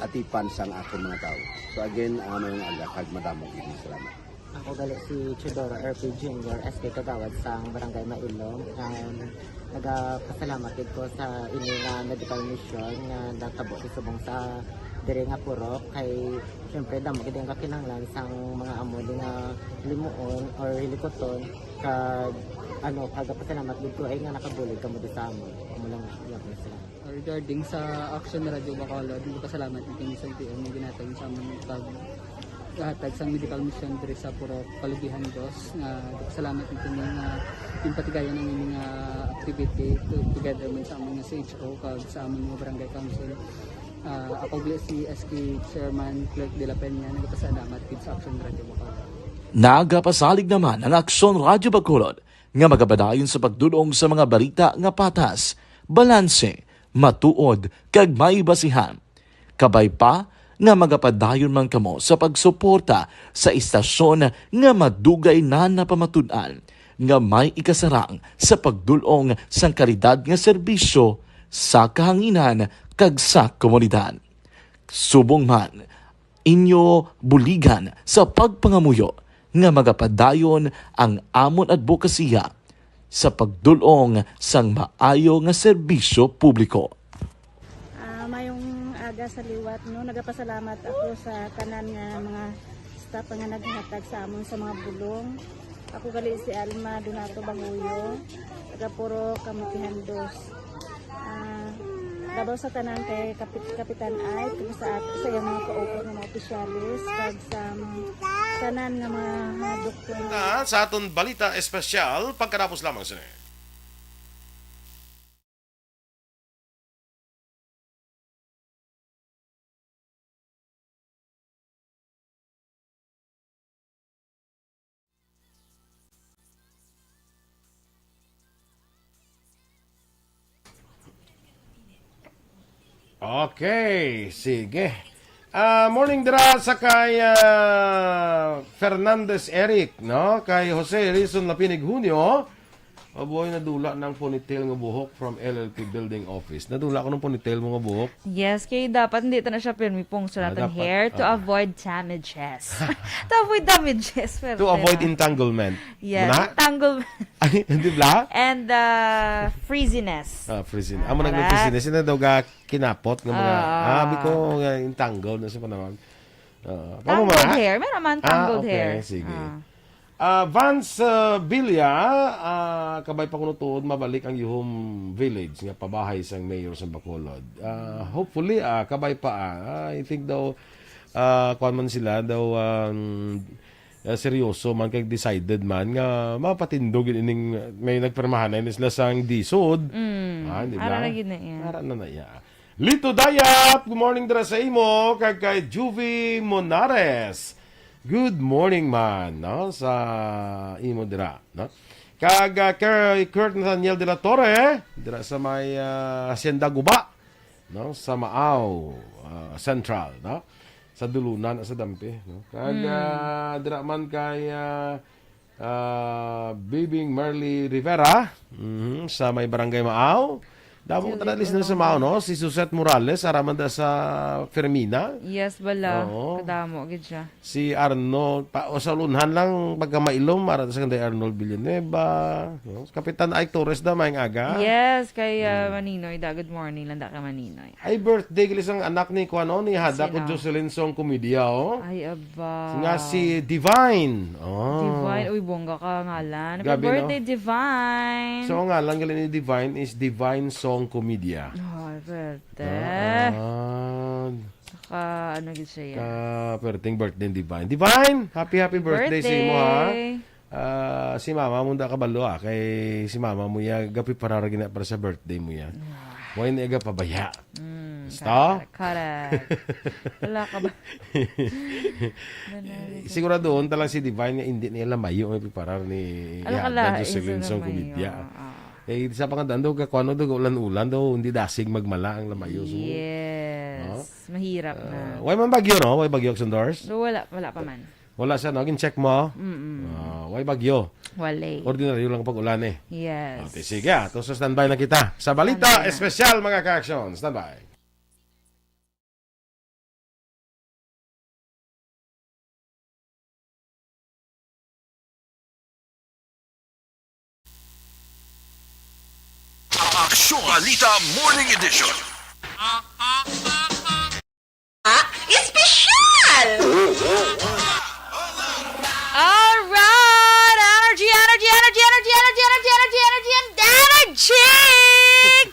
atipan sang akon mga tawo. So again, ah, mayong aga kag madamo gid nga salamat. Ako gali si Teodoro R P Junior, S K Kagawad sang Barangay Mailom. Um, nagapasalamat gid ko sa ini nga medical mission nga natabo sa subong sa diri nga purok. Kay, syempre, damo gid ang kakinahanglan sang mga amo di nga limuon or hilikuton. Kag, ano, nagapasalamat gid ko ay nga nakabulig kamo di sa amon. Amo lang, iya ko sila. Regarding sa Action Radio Bacolod, nagpasalamat kami sa L T O nga ginhatag sa amon pag hatag sang medical mission diri sa Purok Kalubihan Dos. Nga nagpasalamat kami nga ginpatigayon ang ining, ah, activity to-, together man sa amon nga C H O kag sa amon nga barangay council. Ah, ako gali si S K Chairman Clerk de la Peña, nagpasalamat gid sa Action Radio Bacolod. Nagapasalig naman ang Aksyon Radio Bacolod nga magapadayon sa pagdul-ong sa mga balita nga patas, balanse, matuod, kag may basihan. Kabay pa nga magapadayon man kamo sa pagsuporta sa istasyon nga madugay na napamatud-an nga may ikasarang sa pagdul-ong sang kalidad nga serbisyo sa kahanginan kag sa komunidad. Subong man, inyo buligan sa pagpangamuyo nga magapadayon ang amon adbokasiya sa pagdul-ong sang maayo nga serbisyo publiko. Ah, mayong aga sa liwat, no? Nagapasalamat ako sa tanan nga mga staff nga naghatag sa amon sa mga bulong. Ako gali si Alma Donato Banguyo, taga Purok Kamutihan Dos. Ah, labaw sa tanan kay Kapit-, Kapitan Ay, kag sa at-, sa iyang mga kaupod nga mga opisyales, kag sa, um, tanan nga mga, ah, doktor. Na sa aton balita espesyal, pagkatapos lamang sini. Okay, sige. Ah, morning dira sa kay, ah, Fernandez Eric, no? Kay Jose Rison Lapinig Junio. Aboy, nadula na ang ponytail nga buhok from L L P building office. Nadula ko ng ponytail mo nga buhok. Yes, kay dapat hindi ta na siya pirmi pungso Ah, natin dapat, hair to ah. avoid damages. To avoid damages, pero To avoid pera. entanglement. Yes, Muna? entanglement. Ay, di ba? And, uh, frizziness. Ah, freezing. Amo nang Correct. frizziness, ina daw ga kinapot nga mga, Ah. ah, abi ko nga entangled na sa panahon. Ah, Tangled muna? hair. Meron man Ah, tangled okay, hair. sige. Ah. Ah, Vance, ah, Villa, ah, kabay pa kuno tuod mabalik ang Yuhom Village nga pabahay sang mayor sa Bacolod. Ah, hopefully, ah, kabay pa, ah. Ah, I think daw, ah, kuwan man sila, daw, um, ah, seryoso man kay decided man nga mapatindog yun ining may nagpirmahanay na sila sang DSUD. Mm, Ah, di ba? ara na gid na iya. Ara na na iya. Lito Dayap, good morning dira sa imo, kag kay Juvie Monares. Good morning man, no, sa imo dira, no? Kag, ah, kay Kurt Nathaniel de la Torre, dira sa may, ah, Hacienda Guba, no, sa Maao, ah, Central, no? Sa Dulunan, sa Dampi, no? Kag, Hmm. ah, dira man kay, ah, Ah, Bibing Merly Rivera, mhm, sa may Barangay Maaw. Damo Julie ta na listener sa Colonna. Maaw, no? Si Suzette Morales, ara man da sa Fermina. Yes, bala. Oo. Kadamo gid siya. Si Arnold, pa, o sa ulunhan lang, pagka mailom, ara sa kanday Arnold Villanueva. No? Kapitan Ike Torres da, maayong aga. Yes, kay, ah, Hmm. Maninoy da. Good morning lang da kay Maninoy. Ay, birthday gali sang anak ni kuan, oh, ni Hada ko Sino? Jocelyn Song Comedia, oh. Ay, aba. Nga si Divine. Oh. Divine. Uy, bongga ka ngalan. Happy Grabe, no? birthday, Divine. So, ang ngalan gali ni Divine is Divine Song Comedia. Oh, birthday. Ah. Saka, ano gid siya yan? Ka, perting birthday ni Divine. Divine, happy, happy birthday sa imo, ha? Birthday. Ah, si mama mo da kabalo, ah, kay si mama mo ya gapi para gina para sa birthday mo ya. Wow. Why na iga pabaya? Mm, Basta? correct, correct. Wala ka ba? Nanalo ka. Siguraduhon ta lang si Divine nga hindi niya lamayo may piparar ni Ano ka Ihada la, Jocelyn isa Song lamayo, Comedia. ah. Eh, sa pangandaan daw, kakuano daw, ulan-ulan daw, hindi dasig magmala ang lamayo. So, Yes, no? mahirap na. Ah, why man bagyo, no? Why bagyo, Action Doors? So, wala, wala pa man. Wala siya, no? Gin-check mo? Mm-mm. Ah, way bagyo. Wala. Ordinaryo lang pag-ulan, eh. Yes. Okay, sige, ah. To, so standby na kita sa balita Standby na. espesyal, mga ka-action. Standby. Aksyon Balita Morning Edition. Ah, espesyal! Alright! Energy, energy, energy, energy, energy, energy, energy, energy, energy, and energy!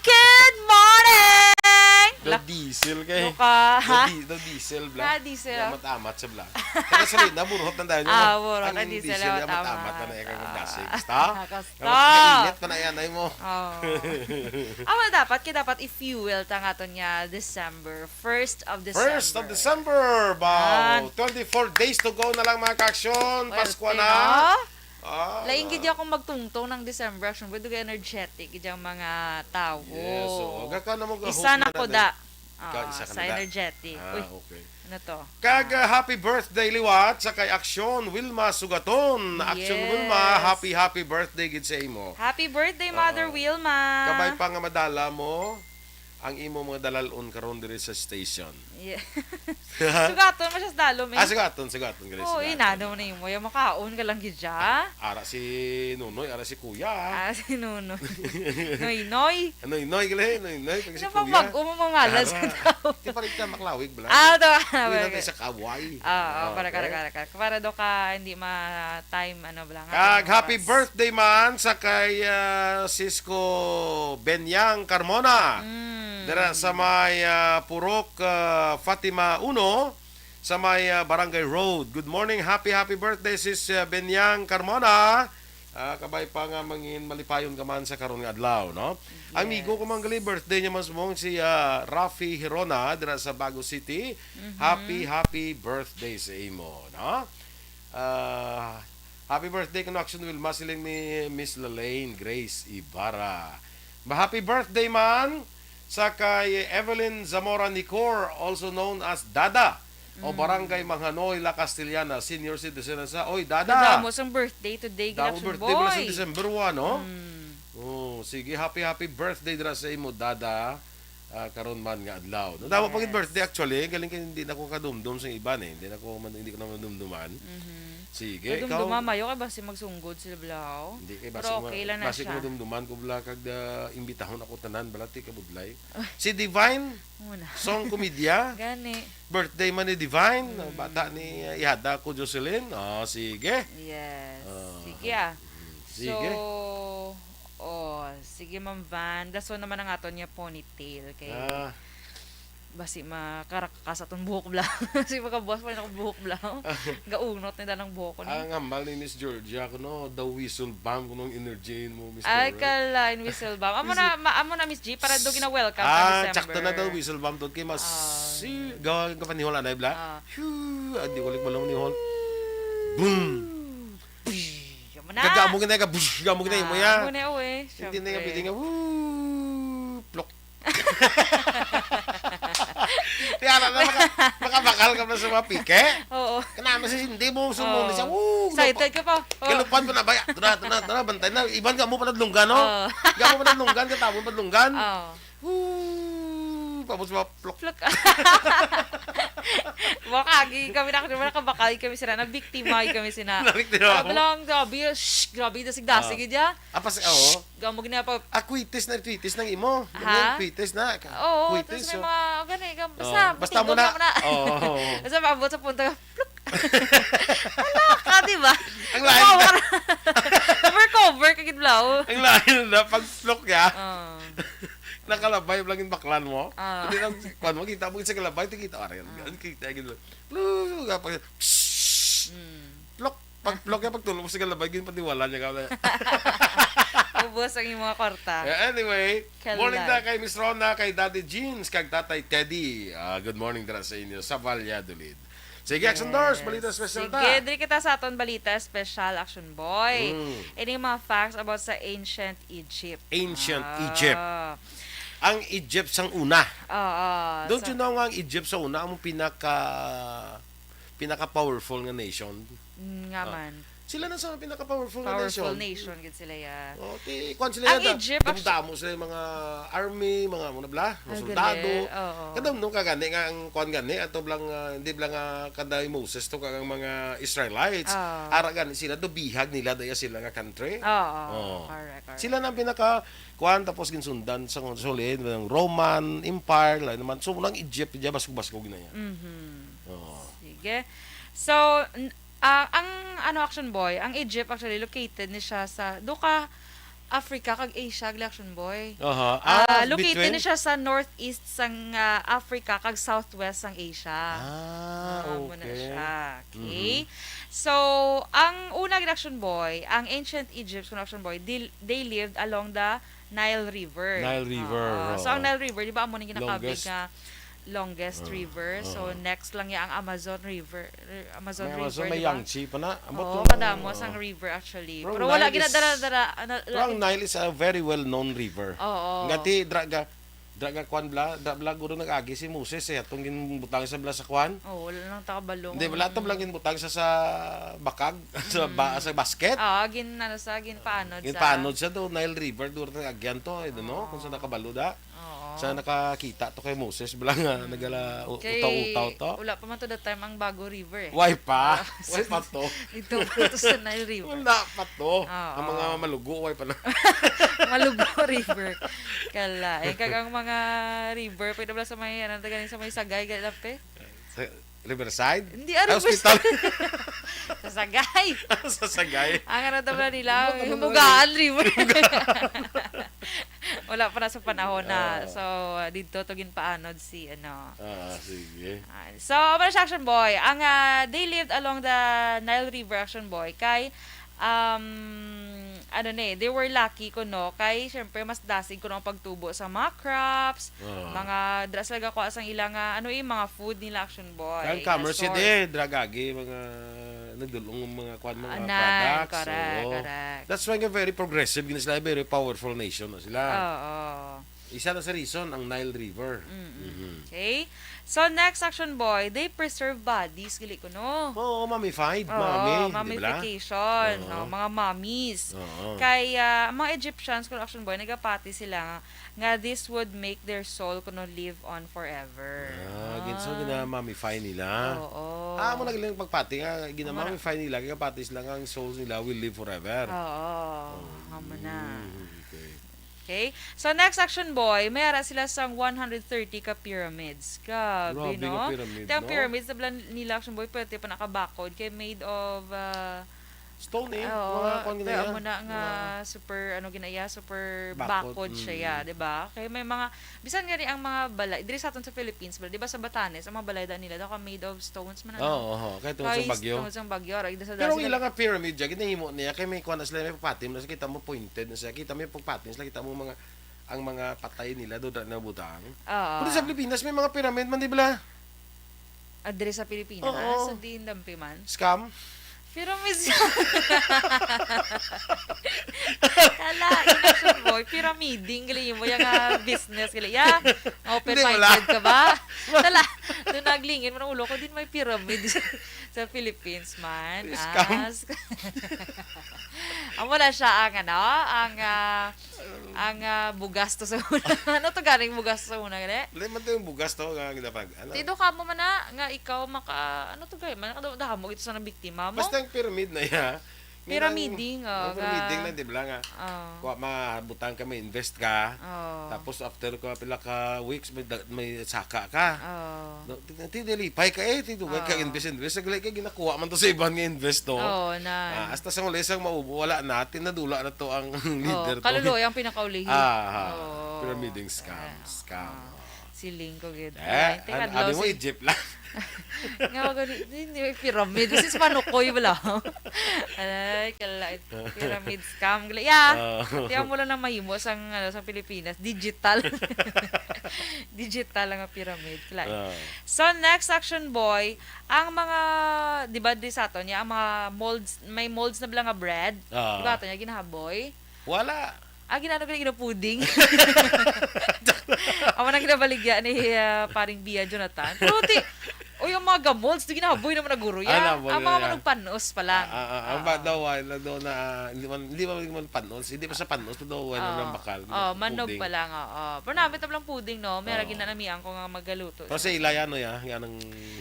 Good morning! Daw La-, diesel kay. Loka. Daw di-, daw diesel, bla. Ah, diesel, Kaya oh. matamat sa bla. Kaya sa rin, naburhot na tayo. Ah, burhot Ang ang diesel, diesel, kaya matamat. matamat na na yung Ah. kasing. Basta? Basta. Kaya mainit pa na yan, ay mo. Oh. Ah, well, dapat, kaya dapat i-fuel ta nga to niya December, first of December. First of December, baw. Yan. Twenty-four days to go na lang, mga ka-aksyon. Pasko Pwerte, na. no? Ah, Lain na. gid akong magtungtong ng December, action, pero energetic gid ang mga tao. Yes, oo. Gaka na mo Isa gahok na na ko na. da. Ikaw, Ah, isa ka sa na da. energetic. Ah, Uy, okay. ano to? Kag, ah, happy birthday liwat sa kay Aksyon Wilma Sugaton. Aksyon Wilma, Yes. happy, happy birthday gid sa imo. Happy birthday, Mother Oo. Wilma. Kabay pa nga madala mo ang imo mga dalalon karon diri sa station. Yeah. Sugaton mo siya sa dalom, eh. Ah, sugaton, sugaton, gali, Oo, sugaton. inano na imo. Yung makaon ka lang gid siya. Ara si Nunoy, ara si Kuya, ah. Ah, si Nunoy. Noy, Noy. Ano, Noy, gali, Noy, Noy, pag si Ano pang Kuya. mag-, umamamala sa Ara. tao? Di pa rin ka maklawig, bala. Ah, ito, ah, Uwi lang bagay. tayo sa kaway. Ah, ah, Ah, para, okay. para, para, para. Para daw ka hindi ma-time, ano, bala nga, Kag time happy oras. birthday man sa kay, ah, Cisco Benyang Carmona. Mm. Dira sa may, ah, Purok, ah, Fatima Uno, sa may, ah, Barangay Road. Good morning, happy, happy birthday, Sis, ah, Benyang Carmona. Ah, kabay pa nga mangin malipayon ka man sa karon nga adlaw, no? Yes. Amigo ko man gali, birthday niya mas mong si, ah, Rafi Hirona dira sa Bago City. Mhm. Happy, happy birthday sa imo, no? Ah, happy birthday, Connection Wilma, siling ni Miss Lalaine Grace Ibarra. Ma-, happy birthday man sa kay Evelyn Zamora Nicor, also known as Dada, o Mm. Barangay Manghanoy, La Castellana, senior citizen na sa, oy, Dada! Damo sang birthday today, Damo Connection birthday pala sa Boy. December one, no? Mm. Oh, sige, happy, happy birthday dira sa imo, Dada. Ah, karon man nga adlaw. No, damo pa gid Yes. birthday actually, galing kay hindi na ko kadumdum sa iban eh. Hindi na ko man, hindi ko na madumduman. Mhm. Sige, Kadumduma, ikaw. mayo kay basi magsunggod sila, blaw. Hindi kay Pero basi okay ma-, lang na basi ko siya. madumduman ko, bla, kag, ah, imbitahon ako tanan, bala, ti kabudlay. Si Divine Muna. Song Comedia. Gani. Birthday man ni Divine, Mm. bata ni, ah, ihada ko Jocelyn. Oh, sige. Yes. Ah. Sige, ah. Mm, sige. So, oh, sige, Ma'am Van. Dason naman ang aton niya ponytail kay Ah. basi makarakas atong buhok bla. Basi makabuas pa rin akong buhok bla. Gaunot ni danang buhok ko ni. Ang hambal ni Miss Georgia, kuno, daw whistle bomb, kuno ang energy mo, Miss Ay, Carol. kalain whistle bomb. Amo na, Whistle ma-, amo na, Miss G, para do gina-welcome Ah, sa December. sakto na daw, whistle bomb to. Kay mas Ah. si, ga-, gapanihol, anay, bla? Ah. Shoo! Ah, di ko lang malong nihol. Boom! Bush! Amo na. Gaga mo gina ka, bush! Gaga mo gina, imo Ah, ya. amo na, oy. Hindi na nga Siyempre. pwede nga, woo! Plok! Tiyara na, maka-, makabakal ka na sa mga pike. Oo. Kanama si hindi mo, sumo na siya. Oo. Woo! Excited ka pa. Oo. Galupan mo na ba? Ito na, ito na, ito na, bantay na. Iban ka mo pa nadlunggan, no? Oo. Ka mo pa nadlunggan, ka tamo pa nadlunggan. Oo. Woo! Tapos maplok. Plok. Mao kagi kami na, nakabakal kami sila, nabiktima kami sila. Nabiktima Alam mo ako? lang, grabe, shh, grabe, dasig-dasig Ah. yun, ya. Apas, oo. Gamo gina pa. Ah, kwitis na, kwitis nang imo. Aha. Yung kwitis na. Ka-, Oo, kwitis, tapos may so. mga, gani, gam-, Oo. basta Basta mo tindog na. na mo na. Oo, oo, oo. Basta maabot sa punto, pluk. Wala ka, di ba? Ang lain na. Cover. Cover, cover, kagid blaw. Ang lain na, pag pluk ya. Oo. Nakalabay, lang yung baklan mo. Oo. Hindi lang, kuwan mo, kita mo sa kalabay, kita, aray, Oo. ang kita, gid. Pluk, kapag, psst. Mm. Plok. Pag plok ya, pagtulog mo sa kalabay, ginpatiwala niya ka. Ubos ang iyong mga kwarta. Eh, anyway, Kalay. morning na kay Miss Rona, kay Daddy Jeans, kag Tatay Teddy. Ah, good morning dira sa inyo, sa Valladolid. Sige, Action Doors, Yes. balita special ta. Sige, diri kita sa aton balita special, Action Boy. Mm. Ini mga facts about sa ancient Egypt. Ancient Ah. Egypt. Ang Egypt sang una. Oo. Don't So you know nga ang Egypt sa una, ang pinaka, pinaka-powerful nga nation? Mm, nga Ah. man. Sila na sa pinaka-powerful nga Powerful nation. nation, gid sila, ya. Oh, ti, kwan sila Ang ya, da-, Egypt, actu- damdamo sila yung mga army, mga, ano bla, mga Ang soldado. galing, oo. Kadam, no, kagani nga ang kwan gani, ato blang, ah, hindi blang, ah, kada Moses to, kag ang mga Israelites. Oo. Ara gani sila, do bihag nila, daya sila nga country. Oo, Oo. correct, correct. Sila na ang pinaka, kwan, tapos ginsundan sa sulod ng Roman Empire, lain naman. So, ang Egypt, dya, baskog-baskog na yan. Mhm. Oo. Sige. So, n-, Ah, ang, ano, Action Boy, ang Egypt actually located ni siya sa, do ka Africa kag Asia, gali, Action Boy. Aha. Ah, Ah, located between? ni siya sa northeast sang, ah, Africa kag southwest sang Asia. Ah, Ah, muna okay. siya. Okay. Mhm. So, ang una gid, Action Boy, ang ancient Egypt, kuno, Action Boy, they, they lived along the Nile River. Nile River, Oo. So, ang oo. Nile River, di ba, amo ni ginakabig Longest. nga longest Ah, river. So, ah. next lang niya ang Amazon River. Amazon May Amazon, River, may di ba? Yangtze pa na. Ambot Oo, yung, madamo ah, sang river actually. Pero ang Pero wala Nile is, ginadara-dara, ano, pero ang Nile is a very well-known river. Oo. Ngati, draga, draga kwan bla, dra bla guro nag-agi si Moses eh, atong ginbutang sa bla sa kwan. Oo, wala lang takabalo Hindi, kung wala to lang ginbutang sa, sa bakag, sa ba-, Mm. sa basket. Oo, gin-, ano, sa ginpaanod sa Ginpaanod siya do, Nile River, duro nag-agyan to, I don't know, kung sa Oo. nakabalo da. Oo. Sa nakakita to kay Moses, bala nga Mm. nagala u-, Kay utaw-utaw to. wala pa man to that time ang Bago River eh. Why pa? Ah, Why pa to? Dito pa to sa Nile River. Wala pa to. Oo. Ang mga malugo, why pa na? Malugo River. Kala. Eh, kag ang mga river, pwede wala sa may, ano, taga sa may Sagay, Galape? Sa Riverside? Hindi, ah, Ay, Riverside. hospital. Sa Sagay. Sa Sagay. Ang ano to pala nila, Ano, ano, yung ano? Bugaan River. Wala pa na sa panahon na. Ah. So, dito to ginpaanod si, ano. Ah, sige. Ah, so, ano siya, Action Boy? Ang, ah, they lived along the Nile River, Action Boy, kay, um, ano ni, they were lucky kuno, kay, syempre, mas dasig kuno ang pagtubo sa mga crops, Ah. mga, dra sila gakuha sang ilang, ah, ano eh, mga food nila, Action Boy, Kaya ang commerce, resource. yun eh, drag agi, mga nagdulong, mga kwan, mga Anan, products. correct, Oo. correct. That's why nga very progressive gini sila, very powerful nation na sila. Oo. Isa na sa reason, ang Nile River. Mm-mm. Mhm. Okay. So, next, Action Boy, they preserve bodies, gali kuno. Oo, mummified, Oo, mummy, di ba? mummification, Oo. no, mga mummies. Oo. Kay, ah, ang mga Egyptians, kuno, Action Boy, nagapati sila nga, nga this would make their soul kuno live on forever. Ah, gin-, so Ah. gina-mummify nila. Oo. Ah, amo na galing pagpati nga, Amo na. gina-mummify nila, kaya pati sila nga ang souls nila will live forever. Oo. Oo. Amo na. Mm, okay. Okay. So, next, Action Boy, may ara sila sang one hundred thirty ka pyramids. Grabe, Grabe no? nga pyramid, Te, ang no? pyramids na bala nila, Action Boy, pwerte pa nakabakod kay made of, ah, Stone eh. oo, Mga kuwan pero gina amo yan. na nga Mga super, ano, ginaya, super bakod, bakod siya, mm. ya, di ba? Kay may mga, bisan gani ang mga balay, diri sa aton sa Philippines, bala, di ba sa Batanes, ang mga balay da nila, daw ka made of stones man, ano? Oo, oo. Kaya tungod sa Kay bagyo. tungod sa bagyo, right? Sa Pero ang dahil ilang nga pyramid dyan, ginahimo niya, kay may kuwan na sila, may pagpatim na sila, kita mo pointed na sila, kita mo yung pagpatim sila, kita mo mga, ang mga patay nila, doon na butang. Oo. Pero sa Pilipinas, may mga pyramid man, di ba? Ah, diri sa Pilipinas, Oo. sa din dampi man. Scam? Pyramids. Kala, inaction boy, pyramiding, gali mo, yung, ah, business, gali. Ya, Hindi, wala. open-minded ka ba? Wala. Kala, Tingin mo ng ulo ko, din may pyramid sa, sa Philippines man. Scam. As, amo na siya ang, ano, ang, ah, ang, ah, bugas to sa una. Ano to ganing bugas to sa una, gani? Wala man to yung bugas to nga ginapag-, ano? Tido ka mo man na, nga ikaw maka, ano to gani? Man, nakadamo ito sa nabiktima mo? Basta ang pyramid na iya, Pyramiding, oh, oh, pyramiding nga lang, di ba nga? Oh. Kuha, mabutang ka, may invest ka. Oh. Tapos after ko pila ka weeks, may da-, may saka ka. Oh. No, ti-, ti-, nalipay ka eh, ti-, dugay ka, oh, invest, invest. Saglit ka, ginakuha man to sa iban nga invest, no? Oh, na. Ah, hasta sa muli, isang maubo, wala na, tinadula na to ang leader to. Kaluluoy ang pinakaulihi. Ah, ha. Oh. Pyramiding scam, ah, scam. Ah. Siling ko gid. Eh, ay, an-, tingad abi mo, si Egypt lang. Nga, wag ni, hindi, may pyramid. This is manukoy, wala. Ay, kala, pyramid scam. Gala, yeah. Oh. Tiyan mo lang na mahimo sang, ano, sa Pilipinas. Digital. Digital ang pyramid. Kala. Oh. So, next, Action Boy, ang mga, di ba, di sa ato niya, ang mga molds, may molds na bala nga bread. Oh. Di ba, ato niya, ginahaboy? Wala. Ah, ginano gani, ginapuding. Amo nang ginabaligya ni, ah, paring Bia Jonathan. Pero ti, uy, ang mga gamolds, di ginahaboy naman na guro, ah, ya. Ang mga manugpanos pa lang. Ah, ah, ah, ang ba daw, ah, na daw na, hindi man, hindi man, hindi man panos, hindi pa sa panos, na daw, wala nang bakal, oh, manog puding pa lang, oo. Pero namit na lang puding, no? May lagi na namian ko nga magaluto. Pero sa ilay, ano, ya, nga nang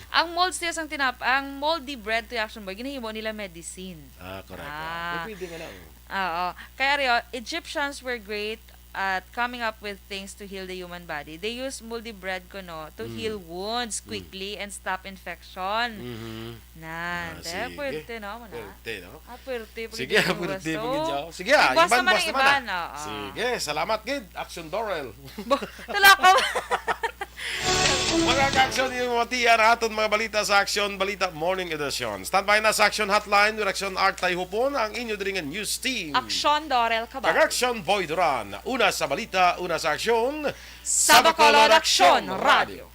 ang molds niya sang tinap-, ang moldy bread to Action Boy, ginahimo nila medicine. Ah, correct. Ah. May pwede nga lang. Oo. Kaya ari, oh, Egyptians were great at coming up with things to heal the human body. They use moldy bread kuno to heal wounds quickly and stop infection. Mhm. Nan, ah, te, sige. Puwerte, no, mo na? Puwerte, no? Ah, puwerte, sige, puwerte, puwerte. Sige, ah, imbas naman ang iban, oo. Sige, salamat gid, Action Dorel. Bo-, talakaw. Mga ka-aksyon, yung mga tiyan, aton mga balita sa Aksyon Balita Morning Edition. Standby na sa Aksyon Hotline with Aksyon Art Tayhupon, ang inyo diri nga news team. Aksyon Dorel Cabal. Kag Aksyon Boy Duran. Una sa balita, una sa aksyon. Sa Bacolod, Aksyon Radio.